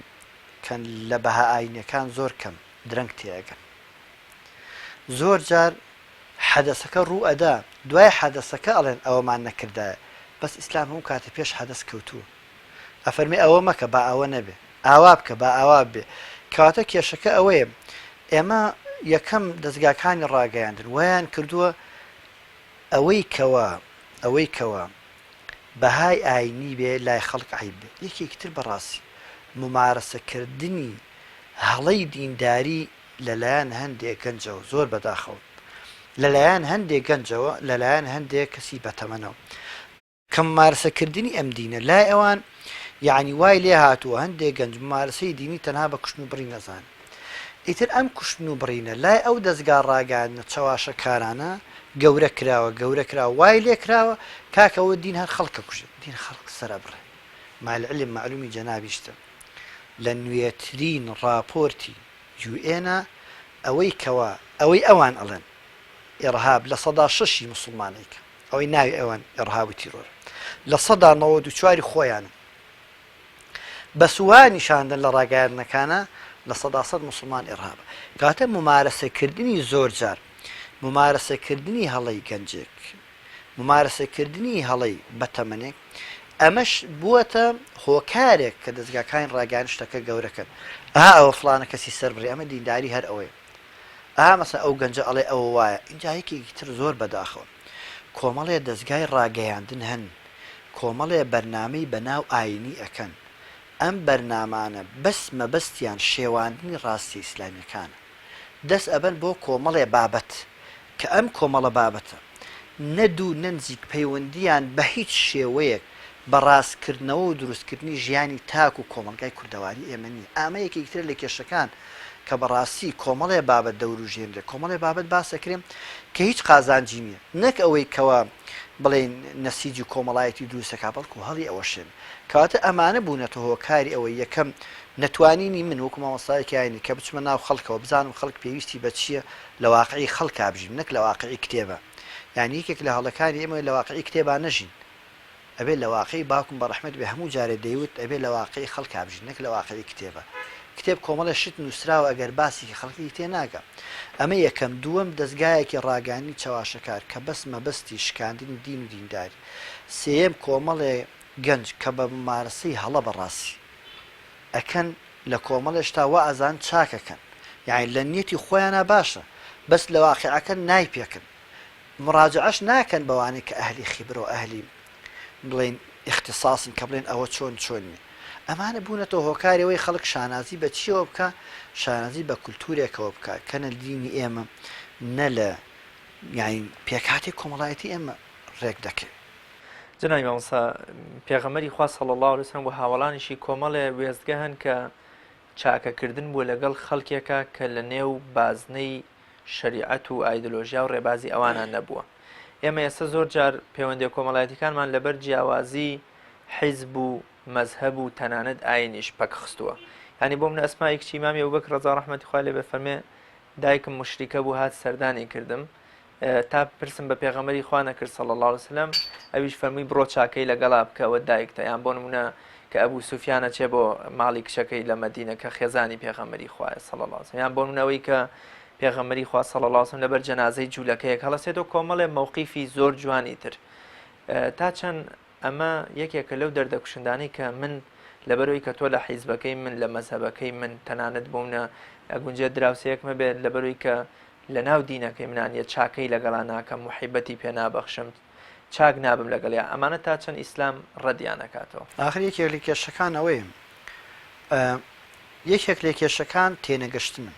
کە لە بەها ئاینەکان زۆر کەم درەنگ تێئەگەن زۆر جار حەدەسەکە ڕوو ئەدا دوای حەدەسەکە ئەڵێن ئەوەمان نەکردایە بەس ئیسلام هەموو کاتێ پێش حەدەس کەوتووە ئەفەرمێ ئەوە مەکە با ئەوە نەبێ، ئاوا بکە با ئاوا ببێ. کەواتە کێشەکە ئەوەیە ئێمە یەکەم دەزگاکانی ڕاگەیاندن وایان کردووە ئەوەی کەوا ئەوەی کەوا بەهای ئاینی بێ لای خەڵک عەیب بێ. یەکێکی تر بەڕاستی مومارەسەکردنی هەڵەی دینداری لەلایەن هەندێ گەنجەوە زۆر بەداخەوە لەلایەن هەندێ گەنجەوە لەلایەن هەندێ کەسی بەتەمەنەوە کە ممارەسە کردنی ئەم دینە لای ئەوان یەعنی وای لێ هاتووە هەندێ گەنج ممارەسەی دینی تەنها بە کوشتن و بڕین ئەزانن ئیتر ئەم کوشتن و بڕینە لای ئەو دەزگا ڕاگەیاندنە چەواشەکارانە گەورە کراوە گەورە کراوە وای لێ کراوە کاکە ئەوە دین هەر خەڵک ئەکوژێ دین خەڵک سەر ئەبڕێ مع العلم مەعلومی جەنابیشتە لە نوێترین ڕاپۆرتی یوئێنا ئەوەی کەوا ئەوەی ئەوان ئەڵێن ئیڕهاب 6% ی موسڵمان ئەیکا ئەوەی ناوی ئەوان ئیڕهاب و تیرۆر 94% ی خۆیانن بەس وا نیشاندن لە ڕاگەیاندنەکانە 100% موسڵمان ئیڕهابە کەواتە ممارەسەکردنی زۆر جار ممارەسەکردنی هەڵەی گەنجێک ممارەسەکردنی هەڵەی بەتەمەنێک ئەمەش بووەتە هۆکارێک کە دەزگاکانی ڕاگەیاندن شتەکە گەورەکەن ئەها ئەوە فڵانە کەسی سەربڕی ئەمە دینداری هەر ئەوەیە ئەها مەسەلەن ئەو گەنجە ئەڵێ ئەوە وایە ئینجا یەکێکی تر زۆر بەداخەوە. کۆمەڵێ دەزگای ڕاگەیاندن هەن کۆمەڵێ بەرنامەی بە ناو ئاینی ئەکەن ئەم بەرنامانە بەس مەبەستیان شێواندنی ڕاستیە ئیسلامیەکانە دەست ئەبەن بۆ کۆمەڵێ بابەت کە ئەم کۆمەڵە بابەتە نە دوور نە نزیک پەیوەندییان بە هیچ شێوەیەک بە ڕاستکردنەوە و دروستکردنی ژیانی تاک و کۆمەڵگای کوردەواری ئێمە نییە. ئامە یەکێکی ترە لە کێشەکان کە بە ڕاستی کۆمەڵێ بابەت دەوروژێنرێ، کۆمەڵێ بابەت باس ئەکرێ کە هیچ قازانجی نییە. نەک ئەوەی کەوا بڵێین نەسیجی کۆمەڵایەتی دروست ئەکا بەڵکو هەڵی ئەوەشێنێ. کەواتە ئەمانە بوونەتە هۆکاری ئەوەی یەکەم نەتوانینی من وەکو مامۆستایەکی ئاینی کە بچمە ناو خەڵکەوە بزانم خەڵک پێویستی بە چییە لە واقعی خەڵکا بژیم نەک لە واقعی کتێبا یانی یەکێک لە هەڵەکانی ئێمە لە واقعی کتێبا نەژین ئەبێ لە واقعی باوکم بە ڕەحمەت بێ هەموو جارێ دەیوت ئەبێ لە واقعی خەڵکا بژین نەک لە واقعی کتێبا کتێب کۆمەڵێ شت نووسراوە ئەگەر باسی کە خەڵک لێی تێناگا ئەمە یەکەم دووەم دەزگایەکی ڕاگەیاندنی چەواشەکار کە بەس مەبەستی شکاندنی دین و دینداری سێیەم کۆمەڵێ گەنج کە بە ممارەسەی هەڵە بە ڕاستی ئەکەن لە کۆمەڵێ شتا وا ئەزانن چاک ئەکەن یانی لە نیەتی خۆیانا باشە بەس لە واقیعەکە نایپێکن مڕاجەعەش ناکەن بەوانەی کە ئەهلی خیبرە و ئەهلی بڵێین ئیختیساسن کە بڵێن ئەوە چۆن چۆن نیە ئەمانە بوونەتە هۆکاری ئەوەی خەڵک شانازی بە چیەوە بکا شانازی بە کولتورێکەوە بکا کە نە دینی ئێمە نە لە یانی پێکهاتەی کۆمەڵایەتی ئێمە ڕێک دەکەوێ. جەنابی مامۆستا پێغەمبەری خوا صلی اللە علیه وسلم و هاوەڵانیشی کۆمەڵێ وێستگە هەن کە چاکەکردن بووە لەگەڵ خەڵکێکا کە لە نێو بازنەی شەریعەت و ئایدۆلۆژیا و ڕێبازی ئەوانە نەبووە ئێمە ئێستا زۆر جار پەیوەندیە کۆمەڵایەتیەکانمان لەبەر جیاوازی حیزب و مەزهەب و تەنانەت ئاینیش پەک خستووە یعنی بۆ من ئەسمای کچی مامی ئەبوبەکر ڕەزا ڕەحمەتی خوای لێ بێ فەرمێ دایکم مشریکە بوو هات سەردانی کردم تا پرسم بە پێغەمبەری خوا نەکرد صلی اللە علیە وسلم ئەویش فەرمووی بڕۆ چاکەی لەگەڵا بکە ئەوە دایکتە یان بۆ نمونە کە ئەبوو سوفیان ئەچێ بۆ ماڵی کچەکەی لە مەدینە کە خێزانی پێغەمبەری خوایە صلی اللە علیه وسلم یان بۆ نمونە ئەوەی کە پێغەمبەری خوا صلی اللە علیه وسلم لەبەر جەنازەی جوولەکەیەک هەڵەسێتەوە کۆمەڵێ مەوقیفی زۆر جوانی تر تا چەند ئەمە یەکێکە لەو دەردە کوشندانەی کە من لەبەرەوەی کە تۆ لە حیزبەکەی من لە مەزهەبەکەی من تەنانەت بۆمنە ئەگونجێت دراوسەیەکمە بێت لەبەرەوەی کە لە ناو دینەکەی منا نیە چاکەی لەگەڵا ناکەم موحیبەتی پێ نابەخشم چاک نابم لەگەڵیا ئەمانە تا چەند ئیسلام ڕەدیان ئەکاتەوە. ئاخر یەکێک لە کێشەکان ئەوەیە یەکێک لە کێشەکان تێنەگەشتنە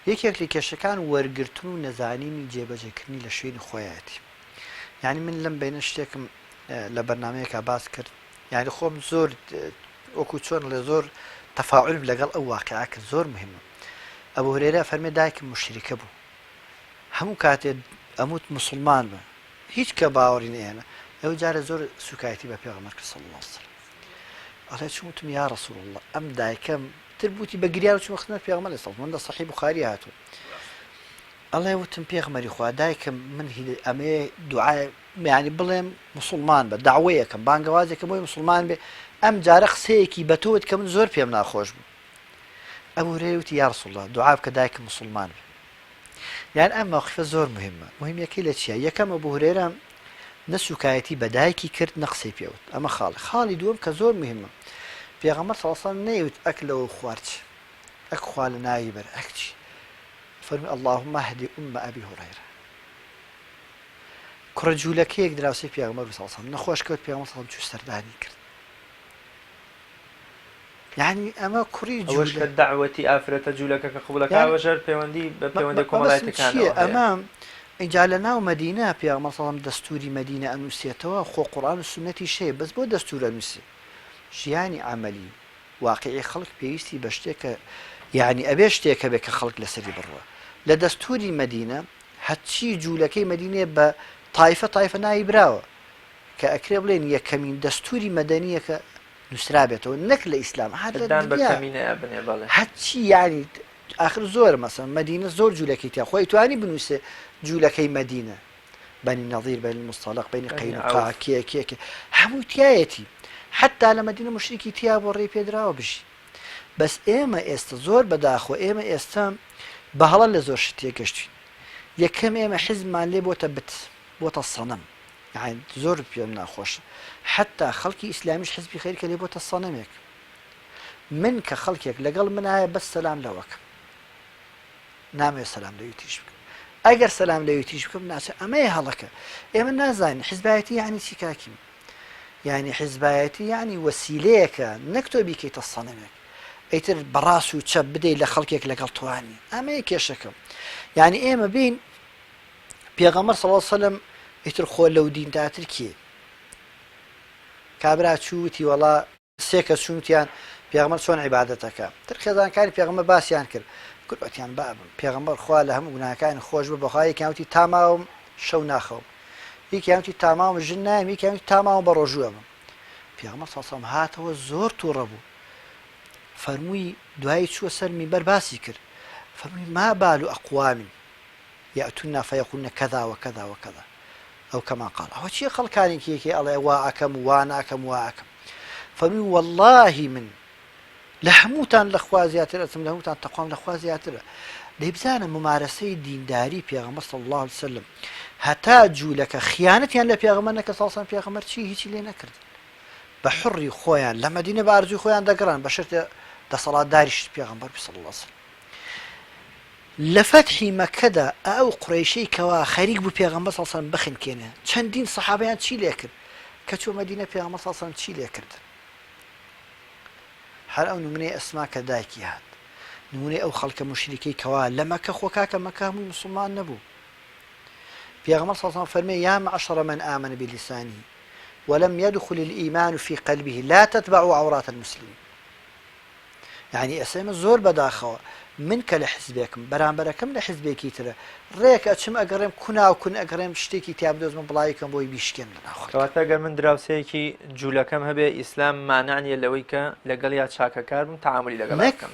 یەکێک لە کێشەکان وەرگرتن و نەزانینی جێبەجێکردنی لە شوێنی خۆیەتی یعنی من لەم بینە شتێکم لە بەرنمەیەکە باس کرد یعنی خۆم زۆر وەکو چۆن لە زۆر تەفاعلم لەگەڵ ئەو واقعە کرد زۆر مهمە ئەبو هورەیرە ئەفەرمێ دایکم موشریکە بوو هەموو کاتێ ئەموت موسڵمان بە هیچ کە باوەڕی نەهێنا ئەو جارە زۆر سوکایەتی بە پێغەمبەر کرد صلی الله علیه وسلم ئەڵێ چوم وتم یا رسول الله ئەم دایکەم تر بوتی بە گریان چوم خزمەت پێغەمبەر صلی الله علیه وسلم لە صحیح بخاری هاتوو ئەڵێ وتم پێغەمبەری خوا دایکم من ئەمێ دوعای یعنی بڵێم مسلمان بە داوەیەکەم بانگەوازێکم بۆی مسلمان بێ ئەم جارە قسەیەکی بە تۆوت کە من زۆر پێم ناخۆش بوو ئەبو هورەیرە وتی یا رسول اللە دوعا بکە دایکم موسڵمان بێ یان ئەم مەوقفە زۆر مهمە مهمیەکەی لە چیە یەکەم ئەبو هورەیرە نە سوکایەتی بە دایکی کرد نە قسەی پێوت ئەمە خاڵی خاڵی دووەم کە زۆر مهمە پێغەمبەر صلی الله علیه و سلم نەیوت ئەک لەوە خوارد ئەک خوا لە ناوی بەر ئەک چی فەرمی اللهم اهدی ام ابی هريرە کوڕە جوولەکەیەک دراوسێی پێغەمبەر صلی الله علیه و سلم نەخۆش کەوت پێغەمبەر صلی الله علیه و سلم چوو سەردانی کرد یانی ئەمە کوڕی ئەوەش جوولە کە دەعوەتی ئافرەتە جوولەکەکە قبوڵەکا یانی ئەوەش هەر پەیوەندی بە مە- پەیوەندیە مە- مەبەستم چییە کۆمەڵایەتیەکانەوە هەیە. ئەمە ئینجا لە ناو مەدینە پێغەمبەر صلی الله علیه و سلم دەستوری مەدینە ئەنووسێتەوە خۆ قورئان و سوننەتیش هەیە بەس بۆ دەستور ئەنووسێ ژیانی عەمەلی واقیعی خەڵک پێویستی بە شتێکە یانی ئەبێ شتێک هەبێ کە خەڵک لەسەری بڕوا لە دەستوری مەدینە هەرچی جوولەکەی مەدینەیە بە تایفە تایفە ناوی براوە کە ئەکرێ بڵێن یەکەمین دەستوری مەدەنیە کە نووسرابێتەوە نەک لە ئیسلام هەر لە دان بە دنیا کەمینەیا بنێ بەڵێ. هەرچی یانی ئاخر زۆرە مەسەن مەدینە زۆر جوولەکەی تیا خۆی توانی بنووسێ جوولەکەی مەدینە بەنی نەظیر بەنی مستەلق بەنی بەنی قەینوقا عەوف. کێ کێ کێ هەمووی تیایەتی حەتا لە مەدینە موشریکی تیا بوو ڕێی پێدراوە بژی بەس ئێمە ئێستا زۆر بەداخۆ ئێمە ئێستا بە هەڵە لە زۆر شت تێگەشتوین یەکەم ئێمە حزبمان لێ بۆتە بت بۆتە سەنەم یەعنی زۆر پێم ناخۆشە حەتا خەڵکی ئیسلامیش حزبی خەریکە لێ بۆتە سەنەمێک من کە خەڵکێک لەگەڵ منایە بەس سەلام لەوەکەم نامەوێت سەلام لەوی تریش بکەم. ئەگەر سەلام لەوی تریش بکەم ناچە ئەمەیە هەڵەکە ئێمە نازانین حزبایەتی یعنی چی کاکیم یعنی حزبایەتی یعنی وەسیلەیەکە نەک تۆ بیکەیتە سەنەمێک ئیتر بەڕاست و چەپ بدەیت لە خەڵکێک لەگەڵ توانی ئەمەیە کێشەکەم یعنی ئێمە بین پێغەمبەر صلی اللە سلم ئیتر خۆ لەو دینداتر کێ کابرا چوو وتی وەڵا سێ کەس چوون وتیان پێغەمبەر چۆن عیبادەت ئەکا تر خێزانکانی پێغەمبەر باسیان کرد گوتیان بابم پێغەمبەر خوا لە هەموو گوناهەکانی خۆش بە بەخوا یەکیان وتی تا ماوم شەو ناخەوم یەکیان وتی تا ماوم ژن نایم یەکیان وتی تا ماوم بە ڕۆژوو ئەبم پێغەمبەر صلی الله هاتەوە زۆر تووڕە بوو فەرمووی دوایی چووە سەر مینبەر باسی کرد فەرمووی ما بال أقوام یأتونا فیقولون کذا وکذا وکذا او کما قال ئەوە چیە خەڵکانێکی یەکێ ئەڵێ وا ئەکەم و وا ناکەم وا ئەکەم فەرمووی واللهی من لە هەمووتان لە خوا زیاتر ئەچم لە هەمووتان تەقوام لە خوا زیاترە دەی بزانە ممارەسەی دینداری پێغەمبەر صلی الله علیه وسلم هەتا جوولەکە خیانەتیان لە پێغەمبەر نەکە صلی الله پێغەمبەر چی هیچی لێ نەکردن بە حڕی خۆیان لە مەدینە بە ئارزوی خۆیان دەگەڕان بە شەرتێ دەسەڵاتداریش پێغەمبەر صلی الله علیه وسلم لە فەتحی مەککەدا ئە و قورەیشەی کەوا خەریک بوو پێغەمبەر صلی اللە علیە وسلم بخنکێنێ چەندین سەحابەیان چی لێ کرد کە چووە مەدینە پێغەمبەر صلی اللە علیە وسلم چی لێ کردن هەر ئەو نمونەی ئەسما کە دایکی هات نمونەی ئەو خەڵکە موشریکەی کەوا لە مەکە خۆ کاکە مەکە هەمووی مسلمان نەبوو پێغەمبەر صلی اللە علیه وسلم فەرمی یا معشر من آمن بلسانه ولم يدخل الإيمان في قلبه لا تتبعوا عورات المسلمين یانی ئێستا ئێمە زۆر بەداخەوە من کە لە حزبێکم بەرامبەرەکەم لە حزبێکی ترە ڕێک ئەچم ئەگەڕێم کونا و کون ئەگەڕێم شتێکی تیا بدۆزمە بڵاوی کەم بۆی بیشکێم لە ناو خەڵک. کەواتە گەر من دراوسێیەکی جولەکەم هەبێ ئیسلام مانع نیە لەوەی کە لەگەڵیا چاکەکار بم تەعامولی لەگەڵا نەک بکەم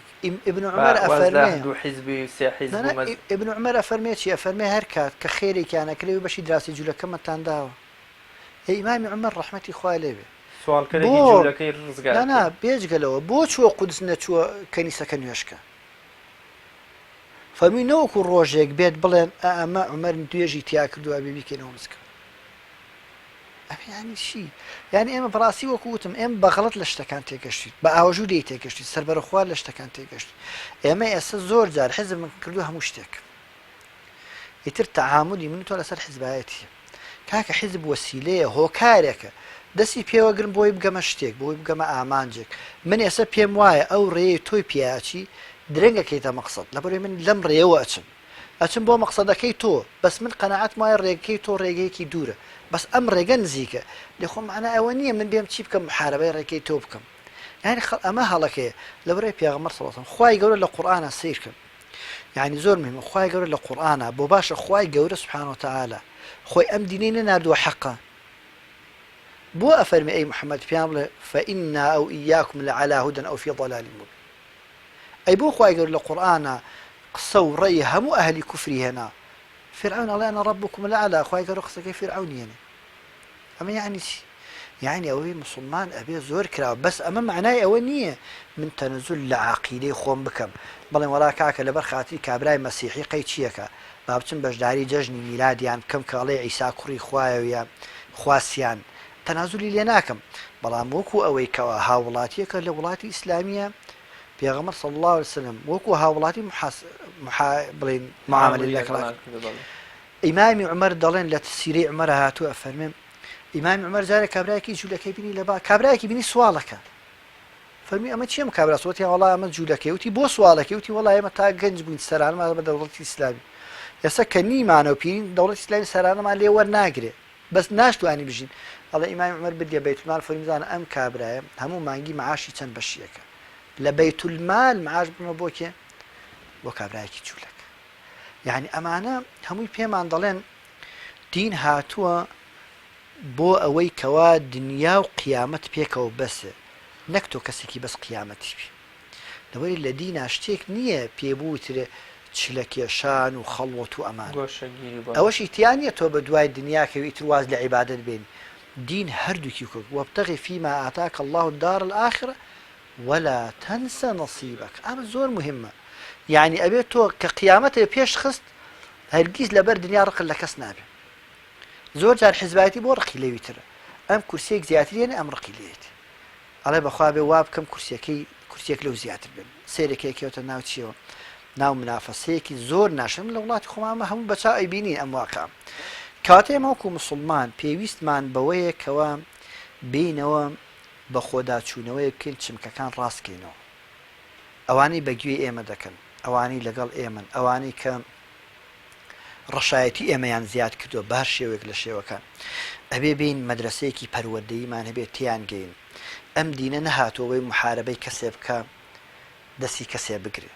ابن با عمر واز لە ئەفەرمێ دوو حیزبی و سێ حیزب نا و نا مەز. ابن عمر ئەفەرمێ چی ئەفەرمێ هەر کات کە خێرێکیان ئەکرێ بەشی دراوسێ جولەکەمەتان داوە ئەی ئیمامی عمر ڕەحمەتی خوای لێ بێ سواڵکەرێکی بۆ جوولەکەی ڕزگار نا نا کرد. بێجگە لەوە بۆ چووە قودس نەچووە کەنیسەکە نوێژکە فەرمووی نەوەکو ڕۆژێک بێت بڵێن ئە ئەمە عومەر نوێژی تیا کردووە ئەبێ بیکەینەوە مزگەوت ئەمە یانی چی یانی ئێمە بەڕاستی وەکو وتم ئێمە بە غەڵەت لە شتەکان تێگەشتین بە ئاوەژوو لێی تێگەشتین سەربەرەخوار لە شتەکان تێگەشتین ئێمە ئێستا زۆر جار حزبمان کردو هەموو شتێک ئیتر تەعامولی من و تۆ لەسەر حزبایەتیە کاکە حیزب وەسیلەیە هۆکارێکە دەستی پێوەگرم بۆی بگەمە شتێک بۆی بگەمە ئامانجێک من ئێستا پێم وایە ئەو ڕێی تۆی پیاچی درەنگەکەیتە مەقسەد لەبەرەوەی من لەم ڕێوە ئەچم ئەچم بۆ مەقسەدەکەی تۆ بەس من قەناعەتم وایە ڕێگەکەی تۆ ڕێگەیەکی دوورە بەس ئەم ڕێگە نزیکە لێ خۆ مەعنای ئەوە نییە من بێم چی بکەم محاربەی ڕێگەی تۆ بکەم یعنی خەڵ ئەمە هەڵەکەیە لەبەرەوەی پێغەمبەر صلی اللە علیه و سلم خوای گەورە لە قورئانا سەیر کەن یعنی زۆر مهمە خوای گەورە لە قورئانا بۆ باشە خوای گەورە سبحانە وتعالی خۆی ئەم دینەی نەناردووە حەقە بۆ ئەفەرمی ئەی محەممەد پێیان بڵێ فإنا أو إياكم لعلى هدى أو في ضلال مبين ئەی بۆ خوای گەورە لە قورئانا قسە و ڕێی هەموو ئەهلی کوفری هێنا فرعون ئەڵێ أنا ربكم الأعلى خوای گەورە قسەکەی فرعون هێنێ ئەمە یەعنی چی؟ یەعنی ئەوەی موسڵمان ئەبێ زۆر کراوە بەس ئەمە مەعنای ئەوە نییە من تەنەزول لە عەقیدەی خۆم بکەم بڵێم وەڵا کاکە لەبەر خاتری کابرای مەسیحی قەی چیەکە با بچم بەشداری جەژنی میلادیان بکەم کە ئەڵێ عیسا کوڕی خوایە و یا خواسیان تەنازولی لێ ناکەم بەڵام وەکو ئەوەی کەوا هاووڵاتیەکە لە وڵاتی ئیسلامیە پێغەمبەر صلی اللە علیه وسلم وەکو هاووڵاتی محاس محا بڵێین معاملەی تعاملی لەگەڵا لەگەڵا کردو بەڵێ. ئیمامی عومەر دەڵێن لە سیرەی عومەرا هاتووە ئەفەرمێ ئیمامی عومەر جارێک کابرایەکی جوولەکەی بینی لە با کابرایەکی بینی سواڵەکە فەرمی ئەمە چیە ئەم کابرا سوەتی وەڵا ئەمە جوولەکەی وتی بۆ سواڵەکەی وتی وەڵا ئێمە تا گەنج بووین سەرانمان بە دەوڵەتی ئیسلامی ئێستا کە نیمانە و پیرین دەوڵەتی ئیسلامی سەرانەمان لێ وەرناگرێ بەس ناشتوانی بژین ئەڵێ ئیمامی عومەر بردیە بەیتولمال فەرمی بزانە ئەم کابرایە هەموو مانگی معاشی چەند بەشیەکە لە بەیتولمال معاش بمە بۆ کێ بۆ کابرایەکی جوولەکە یانی ئەمانە هەمووی پێمان دەڵێن دین هاتووە بۆ ئەوەی کەوا دنیا و قیامەت پێکەوە بەسێ نەک تۆ کەسێکی بەس قیامەتی بی لەوەی لە دینا شتێک نییە پێ بوترێ چلە کێشان و خەڵوەت و ئەمان گۆشەگیری بۆ ئەوەشی تیا نییە تۆ بە دوای دنیا کەوی ئیتر واز لە عیبادەت بێنی دین هەردووکی کۆک وابتغ فيما آتاك الله الدار الآخرة ولا تنس نصیبک ئەمە زۆر مهمە یعنی ئەبێت تۆ کە قیامەتێ پێش خست هەرگیز لەبەر دنیا ڕقت لە کەس نابێ زۆر جار حزبایەتی بۆ ڕقی لەوی ترە ئەم کورسیەک زیاتر یەنێ ئەم ڕقی لێیەتی ئەڵێ بەخوا بێ وا بکەم کورسیەکەی کورسیەک لەو زیاتر بێن سێرەکەیەکەوتە ناو چیەوە؟ ناو منافەسەیەکی زۆر ناشرین لە وڵاتی خۆمان ئەمە هەموو بەچاو ئەیبینین ئەم واقعە کەواتە ئێمە وەکو مسوڵمان پێویستمان بەوەیە کەوا بێینەوە بەخۆداچوونەوەیەک بکەین چمکەکان ڕاست کەینەوە ئەوانەی بەگوێی ئێمە دەکەن ئەوانەی لەگەڵ ئێمەن ئەوانەی کە ڕەشایەتی ئێمەیان زیاد کردووە بە هەر شێوەیەک لە شێوەکان ئەبێ بێین مەدرەسەیەکی پەروەردەییمان هەبێت تێیان گەین ئەم دینە نەهاتووە بۆی محارەبەی کەسێ بکا دەستی کەسێ بگرێ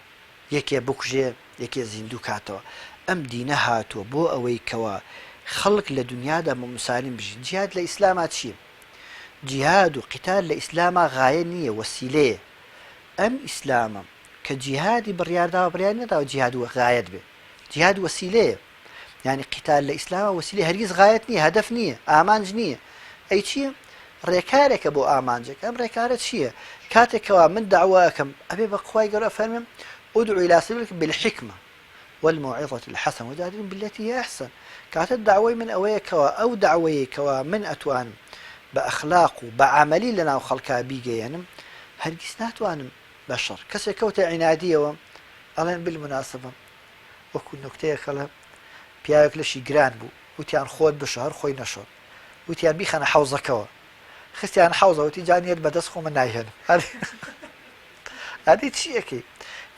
یەکێ بکوژێ یەکێ زیندوو کاتەوە ئەم دینە هاتووە بۆ ئەوەی کەوا خەڵک لە دنیادا بە مسالم بژین جیهاد لە ئیسلاما چییە جیهاد و قیتال لە ئیسلاما غایە نییە وەسیلەیە ئەم ئیسلامە کە جیهادی بڕیارداوە بڕیاری نەداوە جیهاد غایەت بێ جیهاد وەسیلەیە یعنی قیتال لە ئیسلامە وەسیلە هەرگیز غایەت نییە هەدەف نییە ئامانج نییە ئەی چییە ڕێکارێکە بۆ ئامانجێک ئەم ڕێکارە چییە کاتێکەوە من داواکەم ئەبێ بە خوای گەورە فەرمێم ادع الى سبيل بالحکمە والموعظة الحسنە وجادلهم بالتي هي احسن کاتە داوای من ئەوەیە کەوا ئەو داوەیە کەوا من ئەتوانم بە ئەخلاق و بە عملی لە ناو خەڵکا بیگەیەنم هەرگیز ناتوانم بە شەڕ کەسێک کەوتە عینادیەوە ئەڵێن بالمناسبە وەکو نوکتەیەک ئەڵێ پیاوێک لەشی گران بوو وتیان خۆت بشۆ هەر خۆی نەشۆرد وتیان بیخەنە حەوزەکەوە خستیان حەوزە وتی جا نیەت بەدەست خۆمە نایهێنم ئەدی چی ئەکەی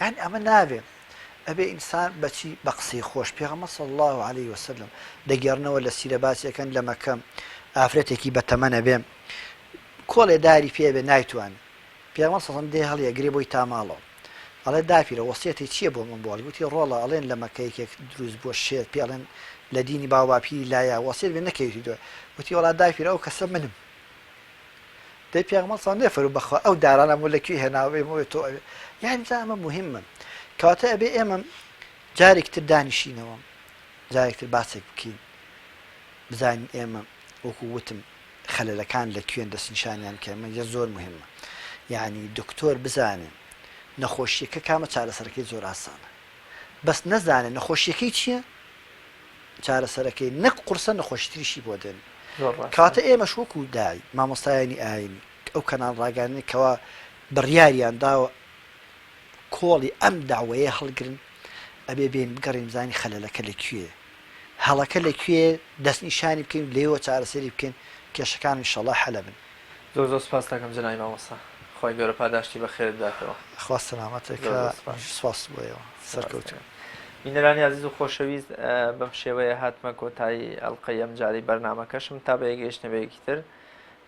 یعنی ئەمە نابێ ئەبێ ئینسان بەچی بە قسەی خۆش پێغەمبەر صلی الله علیه وسلم دەگێڕنەوە لە سیرە باسیەکەن لە مەکە ئافرەتێکی بەتەمەنە بێ کۆڵێ داری پێ بێ نایتوانێ پێغەمبەر صلی اللە دێ هەڵیەگرێ بۆی تا ماڵەوە ئەڵێ داپیرە وەسیەتی چیە بۆ من بۆڵی وتی ڕۆڵە ئەڵێن لە مەکە یەکێک دروست بووە شێت پێ ئەڵێن لە دینی باو باپیری لایا وەسیەت بێ نەکەویتی دوای وتی وەڵا داپیرە ئەو کەسە منم دەی پێغەمبەر صلی اللە نەفەرموو بەخوا ئەو دارانە مو لە کوێ هێناوە بێ مۆ تۆ ئەوێ یانی جا ئەمە مهمە کەواتە ئەبێ ئێمە جارێک تر دانیشینەوە جارێک تر باسێک بکەین بزانین ئێمە وەکو وتم خەلەلەکان لە کوێن دەستنیشانیان بکەین ئەمە یە زۆر مهمە یعنی دکتۆر بزانێ نەخۆشیەکە کامە چارەسەرەکەی زۆر ئاسانە بەس نەزانێ نەخۆشیەکەی چییە چارەسەرەکەی نەک قورسە نەخۆشی تریشی بۆ دێن کاتە ئێمەش وەکو دای مامۆستایانی ئاینی ئەو کەناڵ ڕاگەیاندنەی کەوا بڕیاریان داوە کۆڵی ئەم داوەیە هەڵگرن ئەبێ بێن بگەڕین بزانین خەلەلەکە لە کوێیە هەڵەکە لە کوێ دەستنیشانی بکەین و لێوە چارەسەری بکەین کێشەکان ئینشەڵا حەلەبن. زۆر زۆر سوپاست دەکەم جەنابی مامۆستا خوای گەورە پاداشتی بەخێرت بداتەوە. خوا سەلامەتت زۆر کا زۆر سوپاس. منیش سوپاس بۆ ئێوە. سوپاست سەرکەوتوو. دەکەم. بینەرانی ئازیز و خۆشەویست بەم شێوەیە هاتمە کۆتایی ئەڵقەی ئەمجارەی بەرنامەکەشم تا بەیەک گەیشتنەوەیەکی تر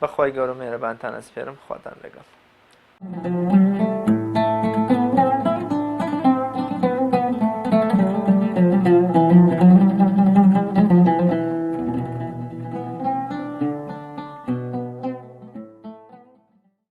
بەخوای گەورە و مێرەبانتان ئەسپێرم خواتان لەگەڵ.